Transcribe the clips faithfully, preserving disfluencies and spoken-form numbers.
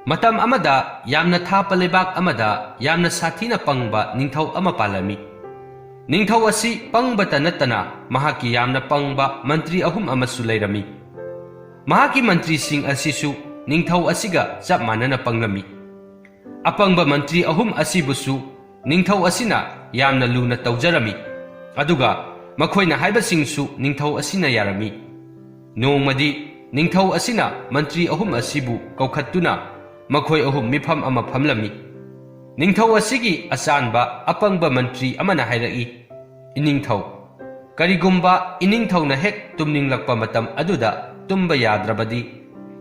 ꯃꯇꯝ ꯑꯃꯗ ꯌꯥꯝꯅ ꯊꯥꯞꯄ ꯂꯩꯕꯥꯛ ꯑꯃꯗ ꯌꯥꯝꯅ ꯁꯥꯊꯤꯅ ꯄꯪꯕ ꯅꯤꯡꯊꯧ ꯑꯃ ꯄꯥꯜꯂꯝꯃꯤ꯫ ꯅꯤꯡꯊꯧ ꯑꯁꯤ ꯄꯪꯕꯇ ꯅꯠꯇꯅ ꯃꯍꯥꯛꯀꯤ ꯌꯥꯝꯅ ꯄꯪꯕ ꯃꯟꯇ꯭ꯔꯤ ꯑꯍꯨꯝ ꯑꯃꯁꯨ ꯂꯩꯔꯝꯃꯤ꯫ ꯃꯍꯥꯛꯀꯤ ꯃꯟꯇ꯭ꯔꯤꯁꯤꯡ ꯑꯁꯤꯁꯨ ꯅꯤꯡꯊꯧ ꯑꯁꯤꯒ ꯆꯞ ꯃꯥꯟꯅꯅ ꯄꯪꯂꯝꯃꯤ꯫ ꯑꯄꯪꯕ ꯃꯟꯇ꯭ꯔꯤ ꯑꯍꯨꯝ ꯑꯁꯤꯕꯨꯁꯨ ꯅꯤꯡꯊꯧ ꯑꯁꯤꯅ ꯌꯥꯝꯅ ꯂꯨꯅ ꯇꯧꯖꯔꯝꯃꯤ, ꯑꯗꯨꯒ ꯃꯈꯣꯏꯅ ꯍꯥꯏꯕꯁꯤꯡꯁꯨ ꯅꯤꯡꯊꯧ ꯑꯁꯤꯅ ꯌꯥꯔꯝꯃꯤ꯫ ꯅꯣꯡꯃꯗꯤ ꯅꯤꯡꯊꯧ ꯑꯁꯤꯅ ꯃꯟꯇ꯭ꯔꯤ ꯑꯍꯨꯝ ꯑꯁꯤꯕꯨ ꯀꯧꯈꯠꯇꯨꯅ ꯃꯈꯣꯏ ꯑꯍꯨꯝ ꯃꯤꯐꯝ ꯑꯃ ꯐꯝꯂꯝꯃꯤ꯫ ꯅꯤꯡꯊꯧ ꯑꯁꯤꯒꯤ ꯑꯆꯥꯟꯕ ꯑꯄꯪꯕ ꯃꯟꯇ꯭ꯔꯤ ꯑꯃꯅ ꯍꯥꯏꯔꯛꯏ, "ꯏꯅꯤꯡꯊꯧ, ꯀꯔꯤꯒꯨꯝꯕ ꯏꯅꯤꯡꯊꯧꯅ ꯍꯦꯛ ꯇꯨꯝꯅꯤꯡꯂꯛꯄ ꯃꯇꯝ ꯑꯗꯨꯗ ꯇꯨꯝꯕ ꯌꯥꯗ꯭ꯔꯕꯗꯤ,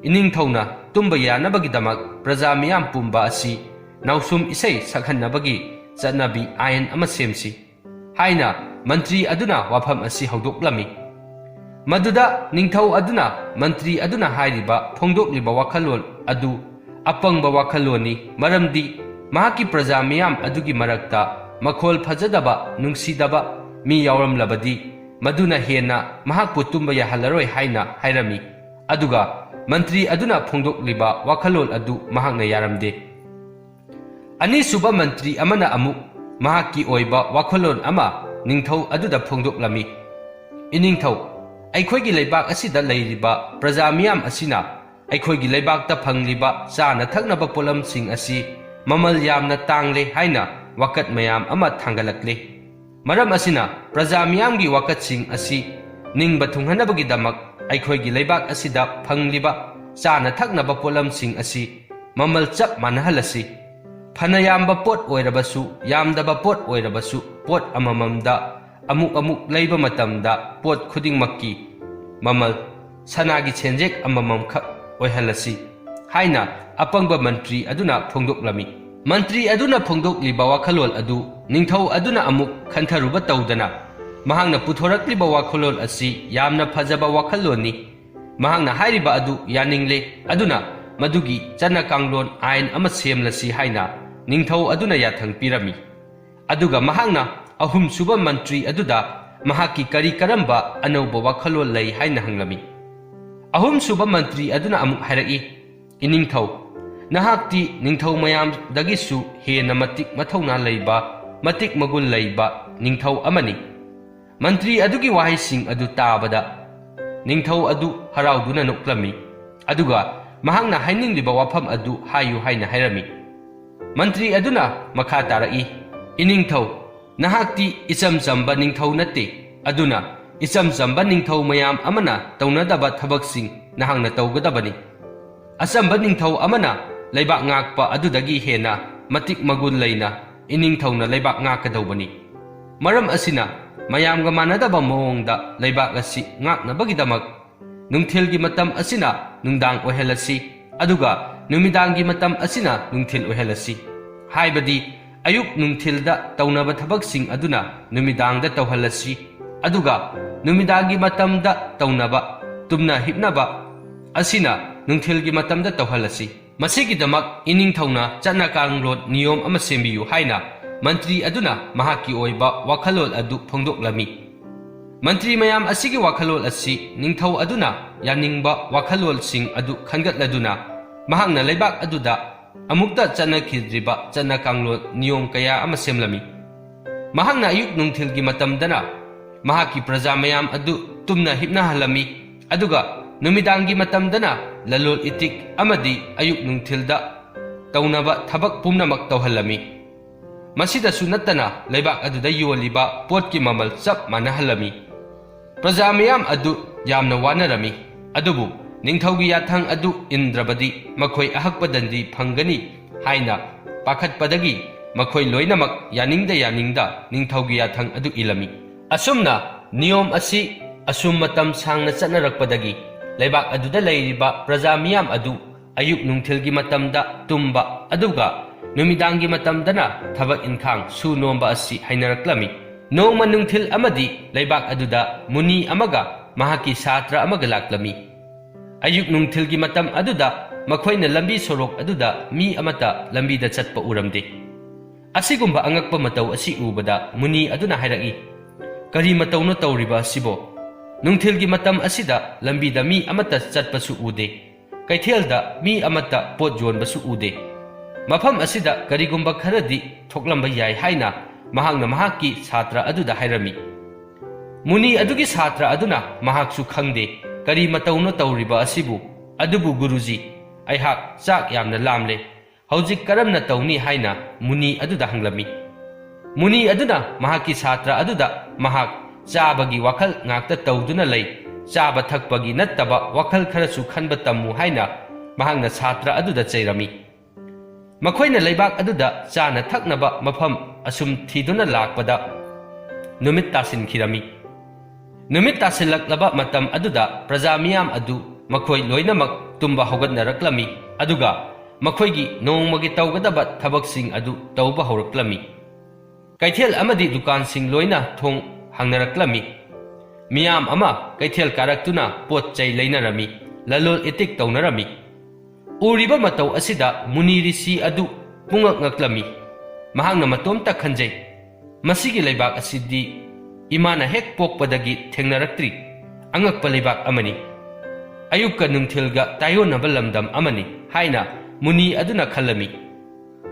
ꯏꯅꯤꯡꯊꯧꯅ ꯇꯨꯝꯕ ꯌꯥꯅꯕꯒꯤꯗꯃꯛ ꯄ꯭ꯔꯖꯥ ꯃꯤꯌꯥꯝ ꯄꯨꯝꯕ ꯑꯁꯤ ꯅꯥꯎꯁꯨꯝ ꯏꯁꯩ ꯁꯛꯍꯟꯅꯕꯒꯤ ꯆꯠꯅꯕꯤ ꯑꯥꯏꯟ ꯑꯃ ꯁꯦꯝꯁꯤ" ꯍꯥꯏꯅ ꯃꯟꯇ꯭ꯔꯤ ꯑꯗꯨꯅ ꯋꯥꯐꯝ ꯑꯁꯤ ꯍꯧꯗꯣꯛꯂꯝꯃꯤ꯫ ꯃꯗꯨꯗ ꯅꯤꯡꯊꯧ ꯑꯗꯨꯅ ꯃꯟꯇ꯭ꯔꯤ ꯑꯗꯨꯅ ꯍꯥꯏꯔꯤꯕ, ꯐꯣꯡꯗꯣꯛꯂꯤꯕ ꯋꯥꯈꯜꯂꯣꯟ ꯑꯗꯨ ꯑꯄꯪꯕ ꯋꯥꯈꯜꯂꯣꯟꯅꯤ, ꯃꯔꯝꯗꯤ ꯃꯍꯥꯛꯀꯤ ꯄ꯭ꯔꯖꯥ ꯃꯤꯌꯥꯝ ꯑꯗꯨꯒꯤ ꯃꯔꯛꯇ ꯃꯈꯣꯜ ꯐꯖꯗꯕ, ꯅꯨꯡꯁꯤꯗꯕ ꯃꯤ ꯌꯥꯎꯔꯝꯂꯕꯗꯤ, ꯃꯗꯨꯅ ꯍꯦꯟꯅ ꯃꯍꯥꯛꯄꯨ ꯇꯨꯝꯕ ꯌꯥꯍꯜꯂꯔꯣꯏ ꯍꯥꯏꯅ ꯍꯥꯏꯔꯝꯃꯤ꯫ ꯑꯗꯨꯒ ꯃꯟꯇ꯭ꯔꯤ ꯑꯗꯨꯅ ꯐꯣꯡꯗꯣꯛꯂꯤꯕ ꯋꯥꯈꯜꯂꯣꯟ ꯑꯗꯨ ꯃꯍꯥꯛꯅ ꯌꯥꯔꯝꯗꯦ꯫ ꯑꯅꯤꯁꯨꯕ ꯃꯟꯇ꯭ꯔꯤ ꯑꯃꯅ ꯑꯃꯨꯛ ꯃꯍꯥꯛꯀꯤ ꯑꯣꯏꯕ ꯋꯥꯈꯜꯂꯣꯟ ꯑꯃ ꯅꯤꯡꯊꯧ ꯑꯗꯨꯗ ꯐꯣꯡꯗꯣꯛꯂꯝꯃꯤ, "ꯏꯅꯤꯡꯊꯧ, ꯑꯩꯈꯣꯏꯒꯤ ꯂꯩꯕꯥꯛ ꯑꯁꯤꯗ ꯂꯩꯔꯤꯕ ꯄ꯭ꯔꯖꯥ ꯃꯤꯌꯥꯝ ꯑꯁꯤꯅ ꯑꯩꯈꯣꯏꯒꯤ ꯂꯩꯕꯥꯛꯇ ꯐꯪꯂꯤꯕ ꯆꯥꯅ ꯊꯛꯅꯕ ꯄꯣꯠꯂꯝꯁꯤꯡ ꯑꯁꯤ ꯃꯃꯜ ꯌꯥꯝꯅ ꯇꯥꯡꯂꯦ ꯍꯥꯏꯅ ꯋꯥꯀꯠ ꯃꯌꯥꯝ ꯑꯃ ꯊꯥꯡꯒꯠꯂꯛꯂꯦ꯫ ꯃꯔꯝ ꯑꯁꯤꯅ ꯄ꯭ꯔꯖꯥ ꯃꯤꯌꯥꯝꯒꯤ ꯋꯥꯀꯠꯁꯤꯡ ꯑꯁꯤ ꯅꯤꯡꯕ ꯊꯨꯡꯍꯟꯅꯕꯒꯤꯗꯃꯛ ꯑꯩꯈꯣꯏꯒꯤ ꯂꯩꯕꯥꯛ ꯑꯁꯤꯗ ꯐꯪꯂꯤꯕ ꯆꯥꯅ ꯊꯛꯅꯕ ꯄꯣꯠꯂꯝꯁꯤꯡ ꯑꯁꯤ ꯃꯃꯜ ꯆꯞ ꯃꯥꯟꯅꯍꯜꯂꯁꯤ꯫ ꯐꯅ ꯌꯥꯝꯕ ꯄꯣꯠ ꯑꯣꯏꯔꯕꯁꯨ, ꯌꯥꯝꯗꯕ ꯄꯣꯠ ꯑꯣꯏꯔꯕꯁꯨ, ꯄꯣꯠ ꯑꯃꯃꯝꯗ ꯑꯃꯨꯛ ꯑꯃꯨꯛ ꯂꯩꯕ ꯃꯇꯝꯗ ꯄꯣꯠ ꯈꯨꯗꯤꯡꯃꯛꯀꯤ ꯃꯃꯜ ꯁꯅꯥꯒꯤ ꯁꯦꯟꯖꯦꯛ ꯑꯃꯃꯝꯈꯛ ꯑꯣꯏꯍꯜꯂꯁꯤ" ꯍꯥꯏꯅ ꯑꯄꯪꯕ ꯃꯟꯇ꯭ꯔꯤ ꯑꯗꯨꯅ ꯐꯣꯡꯗꯣꯛꯂꯝꯃꯤ꯫ ꯃꯟꯇ꯭ꯔꯤ ꯑꯗꯨꯅ ꯐꯣꯡꯗꯣꯛꯂꯤꯕ ꯋꯥꯈꯜꯂꯣꯟ ꯑꯗꯨ ꯅꯤꯡꯊꯧ ꯑꯗꯨꯅ ꯑꯃꯨꯛ ꯈꯟꯊꯔꯨꯕ ꯇꯧꯗꯅ, ꯃꯍꯥꯛꯅ ꯄꯨꯊꯣꯔꯛꯂꯤꯕ ꯋꯥꯈꯜꯂꯣꯟ ꯑꯁꯤ ꯌꯥꯝꯅ ꯐꯖꯕ ꯋꯥꯈꯜꯂꯣꯟꯅꯤ, ꯃꯍꯥꯛꯅ ꯍꯥꯏꯔꯤꯕ ꯑꯗꯨ ꯌꯥꯅꯤꯡꯂꯦ, ꯑꯗꯨꯅ ꯃꯗꯨꯒꯤ ꯆꯠꯅ ꯀꯥꯡꯂꯣꯟ ꯑꯥꯏꯟ ꯑꯃ ꯁꯦꯝꯂꯁꯤ ꯍꯥꯏꯅ ꯅꯤꯡꯊꯧ ꯑꯗꯨꯅ ꯌꯥꯊꯪ ꯄꯤꯔꯝꯃꯤ꯫ ꯑꯗꯨꯒ ꯃꯍꯥꯛꯅ ꯑꯍꯨꯝꯁꯨꯕ ꯃꯟꯇ꯭ꯔꯤ ꯑꯗꯨꯗ ꯃꯍꯥꯛꯀꯤ ꯀꯔꯤ ꯀꯔꯝꯕ ꯑꯅꯧꯕ ꯋꯥꯈꯜꯂꯣꯟ ꯂꯩ ꯍꯥꯏꯅ ꯍꯪꯂꯝꯃꯤ꯫ ꯑꯍꯨꯝꯁꯨꯕ ꯃꯟꯇ꯭ꯔꯤ ꯑꯗꯨꯅ ꯑꯃꯨꯛ ꯍꯥꯏꯔꯛꯏ, "ꯏꯅꯤꯡꯊꯧ, ꯅꯍꯥꯛꯇꯤ ꯅꯤꯡꯊꯧ ꯃꯌꯥꯝꯗꯒꯤꯁꯨ ꯍꯦꯟꯅ ꯃꯇꯤꯛ ꯃꯊꯧꯅꯥ ꯂꯩꯕ, ꯃꯇꯤꯛ ꯃꯒꯨꯟ ꯂꯩꯕ ꯅꯤꯡꯊꯧ ꯑꯃꯅꯤ꯫ ꯃꯟꯇ꯭ꯔꯤ ꯑꯗꯨꯒꯤ ꯋꯥꯍꯩꯁꯤꯡ ꯑꯗꯨ ꯇꯥꯕꯗ ꯅꯤꯡꯊꯧ ꯑꯗꯨ ꯍꯔꯥꯎꯗꯨꯅ ꯅꯣꯛꯂꯝꯃꯤ꯫ ꯑꯗꯨꯒ ꯃꯍꯥꯛꯅ ꯍꯥꯏꯅꯤꯡꯂꯤꯕ ꯋꯥꯐꯝ ꯑꯗꯨ ꯍꯥꯏꯌꯨ ꯍꯥꯏꯅ ꯍꯥꯏꯔꯝꯃꯤ꯫ ꯃꯟꯇ꯭ꯔꯤ ꯑꯗꯨꯅ ꯃꯈꯥ ꯇꯥꯔꯛꯏ, "ꯏꯅꯤꯡꯊꯧ, ꯅꯍꯥꯛꯇꯤ ꯏꯆꯝ ꯆꯝꯕ ꯅꯤꯡꯊꯧ ꯅꯠꯇꯦ, ꯑꯗꯨꯅ ꯏꯆꯝ ꯆꯝꯕ ꯅꯤꯡꯊꯧ ꯃꯌꯥꯝ ꯑꯃꯅ ꯇꯧꯅꯗꯕ ꯊꯕꯛꯁꯤꯡ ꯅꯍꯥꯛꯅ ꯇꯧꯒꯗꯕꯅꯤ꯫ ꯑꯆꯝꯕ ꯅꯤꯡꯊꯧ ꯑꯃꯅ ꯂꯩꯕꯥꯛ ꯉꯥꯛꯄ ꯑꯗꯨꯗꯒꯤ ꯍꯦꯟꯅ ꯃꯇꯤꯛ ꯃꯒꯨꯟ ꯂꯩꯅ ꯏꯅꯤꯡꯊꯧꯅ ꯂꯩꯕꯥꯛ ꯉꯥꯛꯀꯗꯧꯕꯅꯤ꯫ ꯃꯔꯝ ꯑꯁꯤꯅ, ꯃꯌꯥꯝꯒ ꯃꯥꯟꯅꯗꯕ ꯃꯑꯣꯡꯗ ꯂꯩꯕꯥꯛ ꯑꯁꯤ ꯉꯥꯛꯅꯕꯒꯤꯗꯃꯛ ꯅꯨꯡꯊꯤꯜꯒꯤ ꯃꯇꯝ ꯑꯁꯤꯅ ꯅꯨꯡꯗꯥꯡ ꯑꯣꯏꯍꯜꯂꯁꯤ, ꯑꯗꯨꯒ ꯅꯨꯃꯤꯗꯥꯡꯒꯤ ꯃꯇꯝ ꯑꯁꯤꯅ ꯅꯨꯡꯊꯤꯜ ꯑꯣꯏꯍꯜꯂꯁꯤ꯫ ꯍꯥꯏꯕꯗꯤ, ꯑꯌꯨꯛ ꯅꯨꯡꯊꯤꯜꯗ ꯇꯧꯅꯕ ꯊꯕꯛꯁꯤꯡ ꯑꯗꯨꯅ ꯅꯨꯃꯤꯗꯥꯡꯗ ꯇꯧꯍꯜꯂꯁꯤ, ꯑꯗꯨꯒ ꯅꯨꯃꯤꯗꯥꯡꯒꯤ ꯃꯇꯝꯗ ꯇꯧꯅꯕ, ꯇꯨꯝꯅ ꯍꯤꯞꯅꯕ ꯑꯁꯤꯅ ꯅꯨꯡꯊꯤꯜꯒꯤ ꯃꯇꯝꯗ ꯇꯧꯍꯜꯂꯁꯤ꯫ ꯃꯁꯤꯒꯤꯗꯃꯛ ꯏꯅꯤꯡꯊꯧꯅ ꯆꯠꯅ ꯀꯥꯡꯂꯣꯟ ꯅꯤꯌꯣꯝ ꯑꯃ ꯁꯦꯝꯕꯤꯌꯨ" ꯍꯥꯏꯅ ꯃꯟꯇ꯭ꯔꯤ ꯑꯗꯨꯅ ꯃꯍꯥꯛꯀꯤ ꯑꯣꯏꯕ ꯋꯥꯈꯜꯂꯣꯟ ꯑꯗꯨ ꯐꯣꯡꯗꯣꯛꯂꯝꯃꯤ꯫ ꯃꯟꯇ꯭ꯔꯤ ꯃꯌꯥꯝ ꯑꯁꯤꯒꯤ ꯋꯥꯈꯜꯂꯣꯟ ꯑꯁꯤ ꯅꯤꯡꯊꯧ ꯑꯗꯨꯅ ꯌꯥꯅꯤꯡꯕ ꯋꯥꯈꯜꯂꯣꯟꯁꯤꯡ ꯑꯗꯨ ꯈꯟꯒꯠꯂꯗꯨꯅ, ꯃꯍꯥꯛꯅ ꯂꯩꯕꯥꯛ ꯑꯗꯨꯗ ꯑꯃꯨꯛꯇ ꯆꯠꯅꯈꯤꯗ꯭ꯔꯤꯕ ꯆꯠꯅ ꯀꯥꯡꯂꯣꯟ ꯅꯤꯌꯣꯝ ꯀꯌꯥ ꯑꯃ ꯁꯦꯝꯂꯝꯃꯤ꯫ ꯃꯍꯥꯛꯅ ꯑꯌꯨꯛ ꯅꯨꯡꯊꯤꯜꯒꯤ ꯃꯇꯝꯗꯅ ꯃꯍꯥꯛꯀꯤ ꯄ꯭ꯔꯖꯥ ꯃꯌꯥꯝ ꯑꯗꯨ ꯇꯨꯝꯅ ꯍꯤꯞꯅꯍꯜꯂꯝꯃꯤ, ꯑꯗꯨꯒ ꯅꯨꯃꯤꯗꯥꯡꯒꯤ ꯃꯇꯝꯗꯅ ꯂꯂꯣꯜ ꯏꯇꯤꯛ ꯑꯃꯗꯤ ꯑꯌꯨꯛ ꯅꯨꯡꯊꯤꯜꯗ ꯇꯧꯅꯕ ꯊꯕꯛ ꯄꯨꯝꯅꯃꯛ ꯇꯧꯍꯜꯂꯝꯃꯤ꯫ ꯃꯁꯤꯗꯁꯨ ꯅꯠꯇꯅ, ꯂꯩꯕꯥꯛ ꯑꯗꯨꯗ ꯌꯣꯜꯂꯤꯕ ꯄꯣꯠꯀꯤ ꯃꯃꯜ ꯆꯞ ꯃꯥꯟꯅꯍꯜꯂꯝꯃꯤ꯫ ꯄ꯭ꯔꯖꯥ ꯃꯤꯌꯥꯝ ꯑꯗꯨ ꯌꯥꯝꯅ ꯋꯥꯅꯔꯝꯃꯤ, ꯑꯗꯨꯕꯨ ꯅꯤꯡꯊꯧꯒꯤ ꯌꯥꯊꯪ ꯑꯗꯨ ꯏꯟꯗ꯭ꯔꯕꯗꯤ ꯃꯈꯣꯏ ꯑꯍꯛꯄ ꯗꯟꯗꯤ ꯐꯪꯒꯅꯤ ꯍꯥꯏꯅ ꯄꯥꯈꯠꯄꯗꯒꯤ ꯃꯈꯣꯏ ꯂꯣꯏꯅꯃꯛ ꯌꯥꯅꯤꯡꯗ ꯌꯥꯅꯤꯡꯗ ꯅꯤꯡꯊꯧꯒꯤ ꯌꯥꯊꯪ ꯑꯗꯨ ꯏꯜꯂꯝꯃꯤ꯫ ꯑꯁꯨꯝꯅ ꯅꯤꯌꯣꯝ ꯑꯁꯤ ꯑꯁꯨꯝ ꯃꯇꯝ ꯁꯥꯡꯅ ꯆꯠꯅꯔꯛꯄꯗꯒꯤ ꯂꯩꯕꯥꯛ ꯑꯗꯨꯗ ꯂꯩꯔꯤꯕ ꯄ꯭ꯔꯖꯥ ꯃꯤꯌꯥꯝ ꯑꯗꯨ ꯑꯌꯨꯛ ꯅꯨꯡꯊꯤꯜꯒꯤ ꯃꯇꯝꯗ ꯇꯨꯝꯕ, ꯑꯗꯨꯒ ꯅꯨꯃꯤꯗꯥꯡꯒꯤ ꯃꯇꯝꯗꯅ ꯊꯕꯛ ꯏꯟꯈꯥꯡ ꯁꯨ ꯅꯣꯝꯕ ꯑꯁꯤ ꯍꯩꯅꯔꯛꯂꯝꯃꯤ꯫ ꯅꯣꯡꯃ ꯅꯨꯡꯊꯤꯜ ꯑꯃꯗꯤ ꯂꯩꯕꯥꯛ ꯑꯗꯨꯗ ꯃꯨꯅꯤ ꯑꯃꯒ ꯃꯍꯥꯛꯀꯤ ꯁꯥꯇ꯭ꯔ ꯑꯃꯒ ꯂꯥꯛꯂꯝꯃꯤ꯫ ꯑꯌꯨꯛ ꯅꯨꯡꯊꯤꯜꯒꯤ ꯃꯇꯝ ꯑꯗꯨꯗ ꯃꯈꯣꯏꯅ ꯂꯝꯕꯤ ꯁꯣꯔꯣꯛ ꯑꯗꯨꯗ ꯃꯤ ꯑꯃꯠꯇ ꯂꯝꯕꯤꯗ ꯆꯠꯄ ꯎꯔꯝꯗꯦ꯫ ꯑꯁꯤꯒꯨꯝꯕ ꯑꯉꯛꯄ ꯃꯇꯧ ꯑꯁꯤ ꯎꯕꯗ ꯃꯨꯅꯤ ꯑꯗꯨꯅ ꯍꯥꯏꯔꯛꯏ, "ꯀꯔꯤ ꯃꯇꯧꯅꯣ ꯇꯧꯔꯤꯕ ꯑꯁꯤꯕꯣ? ꯅꯨꯡꯊꯤꯜꯒꯤ ꯃꯇꯝ ꯑꯁꯤꯗ ꯂꯝꯕꯤꯗ ꯃꯤ ꯑꯃꯠꯇ ꯆꯠꯄꯁꯨ ꯎꯗꯦ꯫ ꯀꯩꯊꯦꯜꯗ ꯃꯤ ꯑꯃꯠꯇ ꯄꯣꯠ ꯌꯣꯟꯕꯁꯨ ꯎꯗꯦ꯫ ꯃꯐꯝ ꯑꯁꯤꯗ ꯀꯔꯤꯒꯨꯝꯕ ꯈꯔꯗꯤ ꯊꯣꯛꯂꯝꯕ ꯌꯥꯏ ꯍꯥꯏꯅ ꯃꯍꯥꯛꯅ ꯃꯍꯥꯛꯀꯤ ꯁꯥꯇ꯭ꯔ ꯑꯗꯨꯗ ꯍꯥꯏꯔꯝꯃꯤ꯫ ꯃꯨꯅꯤ ꯑꯗꯨꯒꯤ ꯁꯥꯇ꯭ꯔ ꯑꯗꯨꯅ ꯃꯍꯥꯛꯁꯨ ꯈꯪꯗꯦ, ꯀꯔꯤ ꯃꯇꯧꯅꯣ ꯇꯧꯔꯤꯕ ꯑꯁꯤꯕꯨ, "ꯑꯗꯨꯕꯨ ꯒꯨꯔꯨꯖꯤ, ꯑꯩꯍꯥꯛ ꯆꯥꯛ ꯌꯥꯝꯅ ꯂꯥꯝꯂꯦ, ꯍꯧꯖꯤꯛ ꯀꯔꯝꯅ ꯇꯧꯅꯤ?" ꯍꯥꯏꯅ ꯃꯨꯅꯤ ꯑꯗꯨꯗ ꯍꯪꯂꯝꯃꯤ꯫ ꯃꯨꯅꯤ ꯑꯗꯨꯅ ꯃꯍꯥꯛꯀꯤ ꯁꯥꯇ꯭ꯔ ꯑꯗꯨꯗ ꯃꯍꯥꯛ ꯆꯥꯕꯒꯤ ꯋꯥꯈꯜ ꯉꯥꯛꯇ ꯇꯧꯗꯨꯅ ꯂꯩ, ꯆꯥꯕ ꯊꯛꯄꯒꯤ ꯅꯠꯇꯕ ꯋꯥꯈꯜ ꯈꯔꯁꯨ ꯈꯟꯕ ꯇꯝꯃꯨ ꯍꯥꯏꯅ ꯃꯍꯥꯛꯅ ꯁꯥꯇ꯭ꯔ ꯑꯗꯨꯗ ꯆꯩꯔꯝꯃꯤ꯫ ꯃꯈꯣꯏꯅ ꯂꯩꯕꯥꯛ ꯑꯗꯨꯗ ꯆꯥꯅ ꯊꯛꯅꯕ ꯃꯐꯝ ꯑꯁꯨꯝ ꯊꯤꯗꯨꯅ ꯂꯥꯛꯄꯗ ꯅꯨꯃꯤꯠ ꯇꯥꯁꯤꯟꯈꯤꯔꯝꯃꯤ꯫ ꯅꯨꯃꯤꯠ ꯇꯥꯁꯤꯜꯂꯛꯂꯕ ꯃꯇꯝ ꯑꯗꯨꯗ ꯄ꯭ꯔꯖꯥ ꯃꯤꯌꯥꯝ ꯑꯗꯨ ꯃꯈꯣꯏ ꯂꯣꯏꯅꯃꯛ ꯇꯨꯝꯕ ꯍꯧꯒꯠꯅꯔꯛꯂꯝꯃꯤ, ꯑꯗꯨꯒ ꯃꯈꯣꯏꯒꯤ ꯅꯣꯡꯃꯒꯤ ꯇꯧꯒꯗꯕ ꯊꯕꯛꯁꯤꯡ ꯑꯗꯨ ꯇꯧꯕ ꯍꯧꯔꯛꯂꯝꯃꯤ꯫ ꯀꯩꯊꯦꯜ ꯑꯃꯗꯤ ꯗꯨꯀꯥꯟꯁꯤꯡ ꯂꯣꯏꯅ ꯊꯣꯡ ꯍꯥꯡꯅꯔꯛꯂꯝꯃꯤ꯫ ꯃꯤꯌꯥꯝ ꯑꯃ ꯀꯩꯊꯦꯜ ꯀꯥꯔꯛꯇꯨꯅ ꯄꯣꯠ ꯆꯩ ꯂꯩꯅꯔꯝꯃꯤ, ꯂꯂꯣꯜ ꯏꯇꯤꯛ ꯇꯧꯅꯔꯝꯃꯤ꯫ ꯎꯔꯤꯕ ꯃꯇꯧ ꯑꯁꯤꯗ ꯃꯨꯅꯤ ꯔꯤꯁꯤ ꯑꯗꯨ ꯄꯨꯡꯉꯛ ꯉꯛꯂꯝꯃꯤ꯫ ꯃꯍꯥꯛꯅ ꯃꯇꯣꯝꯇ ꯈꯟꯖꯩ, "ꯃꯁꯤꯒꯤ ꯂꯩꯕꯥꯛ ꯑꯁꯤꯗꯤ ꯏꯃꯥꯅ ꯍꯦꯛ ꯄꯣꯛꯄꯗꯒꯤ ꯊꯦꯡꯅꯔꯛꯇ꯭ꯔꯤ꯫ ꯑꯉꯛꯄ ꯂꯩꯕꯥꯛ ꯑꯃꯅꯤ꯫ ꯑꯌꯨꯛꯀ ꯅꯨꯡꯊꯤꯜꯒ ꯇꯥꯏꯌꯣꯟꯅꯕ ꯂꯝꯗꯝ ꯑꯃꯅꯤ" ꯍꯥꯏꯅ ꯃꯨꯅꯤ ꯑꯗꯨꯅ ꯈꯜꯂꯝꯃꯤ꯫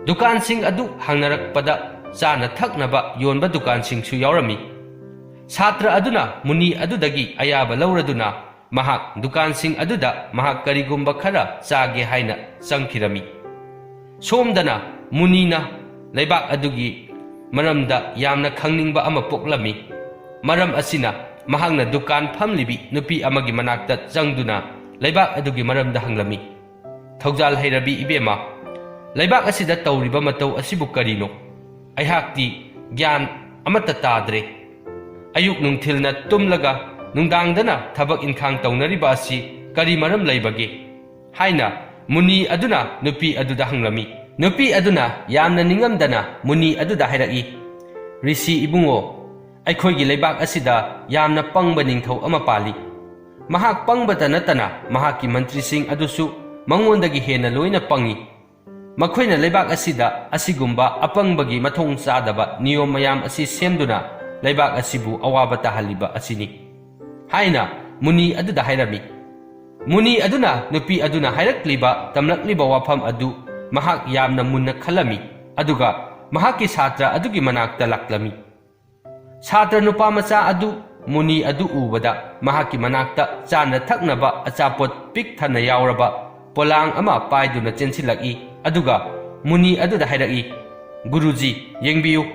ꯗꯨꯀꯥꯟꯁꯤꯡ ꯑꯗꯨ ꯍꯥꯡꯅꯔꯛꯄꯗ ꯆꯥꯅ ꯊꯛꯅꯕ ꯌꯣꯟꯕ ꯗꯨꯀꯥꯟꯁꯤꯡꯁꯨ ꯌꯥꯎꯔꯝꯃꯤ꯫ ꯁꯥꯇ꯭ꯔ ꯑꯗꯨꯅ ꯃꯨꯅꯤ ꯑꯗꯨꯗꯒꯤ ꯑꯌꯥꯕ ꯂꯧꯔꯗꯨꯅ ꯃꯍꯥꯛ ꯗꯨꯀꯥꯟꯁꯤꯡ ꯑꯗꯨꯗ ꯃꯍꯥꯛ ꯀꯔꯤꯒꯨꯝꯕ ꯈꯔ ꯆꯥꯒꯦ ꯍꯥꯏꯅ ꯆꯪꯈꯤꯔꯝꯃꯤ꯫ ꯁꯣꯝꯗꯅ ꯃꯨꯅꯤꯅ ꯂꯩꯕꯥꯛ ꯑꯗꯨꯒꯤ ꯃꯔꯝꯗ ꯌꯥꯝꯅ ꯈꯪꯅꯤꯡꯕ ꯑꯃ ꯄꯣꯛꯂꯝꯃꯤ꯫ ꯃꯔꯝ ꯑꯁꯤꯅ ꯃꯍꯥꯛꯅ ꯗꯨꯀꯥꯟ ꯐꯝꯂꯤꯕꯤ ꯅꯨꯄꯤ ꯑꯃꯒꯤ ꯃꯅꯥꯛꯇ ꯆꯪꯗꯨꯅ ꯂꯩꯕꯥꯛ ꯑꯗꯨꯒꯤ ꯃꯔꯝꯗ ꯍꯪꯂꯝꯃꯤ꯫ "ꯊꯧꯖꯥꯜ ꯍꯩꯔꯕꯤ ꯏꯕꯦꯝꯃ, ꯂꯩꯕꯥꯛ ꯑꯁꯤꯗ ꯇꯧꯔꯤꯕ ꯃꯇꯧ ꯑꯁꯤꯕꯨ ꯀꯔꯤꯅꯣ? ꯑꯩꯍꯥꯛꯇꯤ ꯒ꯭ꯌꯥꯟ ꯑꯃꯠꯇ ꯇꯥꯗ꯭ꯔꯦ꯫ ꯑꯌꯨꯛ ꯅꯨꯡꯊꯤꯜꯅ ꯇꯨꯝꯂꯒ ꯅꯨꯡꯗꯥꯡꯗꯅ ꯊꯕꯛ ꯏꯟꯈꯥꯡ ꯇꯧꯅꯔꯤꯕ ꯑꯁꯤ ꯀꯔꯤ ꯃꯔꯝ ꯂꯩꯕꯒꯦ?" ꯍꯥꯏꯅ ꯃꯨꯅꯤ ꯑꯗꯨꯅ ꯅꯨꯄꯤ ꯑꯗꯨꯗ ꯍꯪꯂꯝꯃꯤ꯫ ꯅꯨꯄꯤ ꯑꯗꯨꯅ ꯌꯥꯝꯅ ꯅꯤꯡꯉꯝꯗꯅ ꯃꯨꯅꯤ ꯑꯗꯨꯗ ꯍꯥꯏꯔꯛꯏ, "ꯔꯤꯁꯤ ꯏꯕꯨꯡꯉꯣ, ꯑꯩꯈꯣꯏꯒꯤ ꯂꯩꯕꯥꯛ ꯑꯁꯤꯗ ꯌꯥꯝꯅ ꯄꯪꯕ ꯅꯤꯡꯊꯧ ꯑꯃ ꯄꯥꯜꯂꯤ꯫ ꯃꯍꯥꯛ ꯄꯪꯕꯇ ꯅꯠꯇꯅ ꯃꯍꯥꯛꯀꯤ ꯃꯟꯇ꯭ꯔꯤꯁꯤꯡ ꯑꯗꯨꯁꯨ ꯃꯉꯣꯟꯗꯒꯤ ꯍꯦꯟꯅ ꯂꯣꯏꯅ ꯄꯪꯏ꯫ ꯃꯈꯣꯏꯅ ꯂꯩꯕꯥꯛ ꯑꯁꯤꯗ ꯑꯁꯤꯒꯨꯝꯕ ꯑꯄꯪꯕꯒꯤ ꯃꯊꯣꯡ ꯆꯥꯗꯕ ꯅꯤꯌꯣꯝ ꯃꯌꯥꯝ ꯑꯁꯤ ꯁꯦꯝꯗꯨꯅ ꯂꯩꯕꯥꯛ ꯑꯁꯤꯕꯨ ꯑꯋꯥꯕ ꯇꯥꯍꯜꯂꯤꯕ ꯑꯁꯤꯅꯤ" ꯍꯥꯏꯅ ꯃꯨꯅꯤ ꯑꯗꯨꯗ ꯍꯥꯏꯔꯝꯃꯤ꯫ ꯃꯨꯅꯤ ꯑꯗꯨꯅ ꯅꯨꯄꯤ ꯑꯗꯨꯅ ꯍꯥꯏꯔꯛꯂꯤꯕ, ꯇꯝꯂꯛꯂꯤꯕ ꯋꯥꯐꯝ ꯑꯗꯨ ꯃꯍꯥꯛ ꯌꯥꯝꯅ ꯃꯨꯟꯅ ꯈꯜꯂꯝꯃꯤ, ꯑꯗꯨꯒ ꯃꯍꯥꯛꯀꯤ ꯁꯥꯇ꯭ꯔ ꯑꯗꯨꯒꯤ ꯃꯅꯥꯛꯇ ꯂꯥꯛꯂꯝꯃꯤ꯫ ꯁꯥꯇ꯭ꯔ ꯅꯨꯄꯥ ꯃꯆꯥ ꯑꯗꯨ ꯃꯨꯅꯤ ꯑꯗꯨ ꯎꯕꯗ ꯃꯍꯥꯛꯀꯤ ꯃꯅꯥꯛꯇ ꯆꯥꯅ ꯊꯛꯅꯕ ꯑꯆꯥꯄꯣꯠ ꯄꯤꯛ ꯊꯟꯅ ꯌꯥꯎꯔꯕ ꯄꯣꯂꯥꯡ ꯑꯃ ꯄꯥꯏꯗꯨꯅ ꯆꯦꯟꯁꯤꯜꯂꯛꯏ, ꯑꯗꯨꯒ ꯃꯨꯅꯤ ꯑꯗꯨꯗ ꯍꯥꯏꯔꯛꯏ, "ꯒꯨꯔꯨꯖꯤ, ꯌꯦꯡꯕꯤꯌꯨ,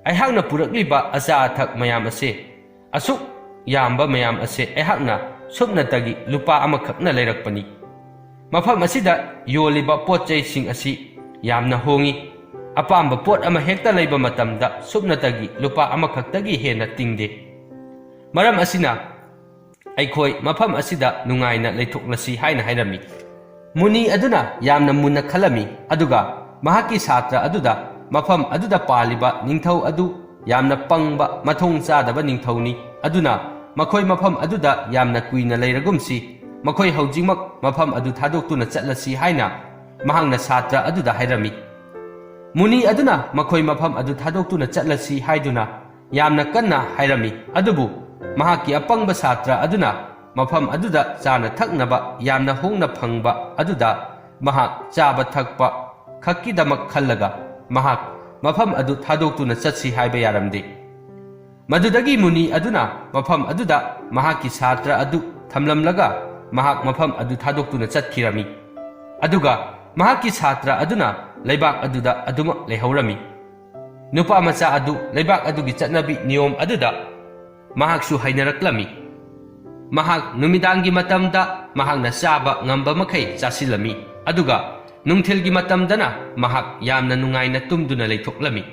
ꯑꯩꯍꯥꯛꯅ ꯄꯨꯔꯛꯂꯤꯕ ꯑꯆꯥ ꯑꯊꯛ ꯃꯌꯥꯝ ꯑꯁꯦ, ꯑꯁꯨꯛ ꯌꯥꯝꯕ ꯃꯌꯥꯝ ꯑꯁꯦ ꯑꯩꯍꯥꯛꯅ ꯁꯨꯞꯅꯇꯒꯤ ꯂꯨꯄꯥ ꯑꯃꯈꯛꯅ ꯂꯩꯔꯛꯄꯅꯤ꯫ ꯃꯐꯝ ꯑꯁꯤꯗ ꯌꯣꯜꯂꯤꯕ ꯄꯣꯠ ꯆꯩꯁꯤꯡ ꯑꯁꯤ ꯌꯥꯝꯅ ꯍꯣꯡꯏ꯫ ꯑꯄꯥꯝꯕ ꯄꯣꯠ ꯑꯃ ꯍꯦꯛꯇ ꯂꯩꯕ ꯃꯇꯝꯗ ꯁꯨꯞꯅꯇꯒꯤ ꯂꯨꯄꯥ ꯑꯃꯈꯛꯇꯒꯤ ꯍꯦꯟꯅ ꯇꯤꯡꯗꯦ꯫ ꯃꯔꯝ ꯑꯁꯤꯅ ꯑꯩꯈꯣꯏ ꯃꯐꯝ ꯑꯁꯤꯗ ꯅꯨꯡꯉꯥꯏꯅ ꯂꯩꯊꯣꯛꯂꯁꯤ" ꯍꯥꯏꯅ ꯍꯥꯏꯔꯝꯃꯤ꯫ ꯃꯨꯅꯤ ꯑꯗꯨꯅ ꯌꯥꯝꯅ ꯃꯨꯟꯅ ꯈꯜꯂꯝꯃꯤ, ꯑꯗꯨꯒ ꯃꯍꯥꯛꯀꯤ ꯁꯥꯇ꯭ꯔ ꯑꯗꯨꯗ, "ꯃꯐꯝ ꯑꯗꯨꯗ ꯄꯥꯜꯂꯤꯕ ꯅꯤꯡꯊꯧ ꯑꯗꯨ ꯌꯥꯝꯅ ꯄꯪꯕ, ꯃꯊꯣꯡ ꯆꯥꯗꯕ ꯅꯤꯡꯊꯧꯅꯤ, ꯑꯗꯨꯅ ꯃꯈꯣꯏ ꯃꯐꯝ ꯑꯗꯨꯗ ꯌꯥꯝꯅ ꯀꯨꯏꯅ ꯂꯩꯔꯒꯨꯝꯁꯤ, ꯃꯈꯣꯏ ꯍꯧꯖꯤꯛꯃꯛ ꯃꯐꯝ ꯑꯗꯨ ꯊꯥꯗꯣꯛꯇꯨꯅ ꯆꯠꯂꯁꯤ" ꯍꯥꯏꯅ ꯃꯍꯥꯛꯅ ꯁꯥꯇ꯭ꯔ ꯑꯗꯨꯗ ꯍꯥꯏꯔꯝꯃꯤ꯫ ꯃꯨꯅꯤ ꯑꯗꯨꯅ ꯃꯈꯣꯏ ꯃꯐꯝ ꯑꯗꯨ ꯊꯥꯗꯣꯛꯇꯨꯅ ꯆꯠꯂꯁꯤ ꯍꯥꯏꯗꯨꯅ ꯌꯥꯝꯅ ꯀꯟꯅ ꯍꯥꯏꯔꯝꯃꯤ, ꯑꯗꯨꯕꯨ ꯃꯍꯥꯛꯀꯤ ꯑꯄꯪꯕ ꯁꯥꯇ꯭ꯔ ꯑꯗꯨꯅ ꯃꯐꯝ ꯑꯗꯨꯗ ꯆꯥꯅ ꯊꯛꯅꯕ ꯌꯥꯝꯅ ꯍꯣꯡꯅ ꯐꯪꯕ ꯑꯗꯨꯗ ꯃꯍꯥꯛ ꯆꯥꯕ ꯊꯛꯄ ꯈꯛꯀꯤꯗꯃꯛ ꯈꯜꯂꯒ ꯃꯍꯥꯛ ꯃꯐꯝ ꯑꯗꯨ ꯊꯥꯗꯣꯛꯇꯨꯅ ꯆꯠꯁꯤ ꯍꯥꯏꯕ ꯌꯥꯔꯝꯗꯦ꯫ ꯃꯗꯨꯗꯒꯤ ꯃꯨꯅꯤ ꯑꯗꯨꯅ ꯃꯐꯝ ꯑꯗꯨꯗ ꯃꯍꯥꯛꯀꯤ ꯁꯥꯇ꯭ꯔ ꯑꯗꯨ ꯊꯝꯂꯝꯂꯒ ꯃꯍꯥꯛ ꯃꯐꯝ ꯑꯗꯨ ꯊꯥꯗꯣꯛꯇꯨꯅ ꯆꯠꯈꯤꯔꯝꯃꯤ꯫ ꯑꯗꯨꯒ ꯃꯍꯥꯛꯀꯤ ꯁꯥꯇ꯭ꯔ ꯑꯗꯨꯅ ꯂꯩꯕꯥꯛ ꯑꯗꯨꯗ ꯑꯗꯨꯃꯛ ꯂꯩꯍꯧꯔꯝꯃꯤ꯫ ꯅꯨꯄꯥ ꯃꯆꯥ ꯑꯗꯨ ꯂꯩꯕꯥꯛ ꯑꯗꯨꯒꯤ ꯆꯠꯅꯕꯤ ꯅꯤꯌꯣꯝ ꯑꯗꯨꯗ ꯃꯍꯥꯛꯁꯨ ꯍꯩꯅꯔꯛꯂꯝꯃꯤ꯫ ꯃꯍꯥꯛ ꯅꯨꯃꯤꯗꯥꯡꯒꯤ ꯃꯇꯝꯗ ꯃꯍꯥꯛꯅ ꯆꯥꯕ ꯉꯝꯕ ꯃꯈꯩ ꯆꯥꯁꯤꯜꯂꯝꯃꯤ, ꯑꯗꯨꯒ ꯅꯨꯡꯊꯤꯜꯒꯤ ꯃꯇꯝꯗꯅ ꯃꯍꯥꯛ ꯌꯥꯝꯅ ꯅꯨꯡꯉꯥꯏꯅ ꯇꯨꯝꯗꯨꯅ ꯂꯩꯊꯣꯛꯂꯝꯃꯤ꯫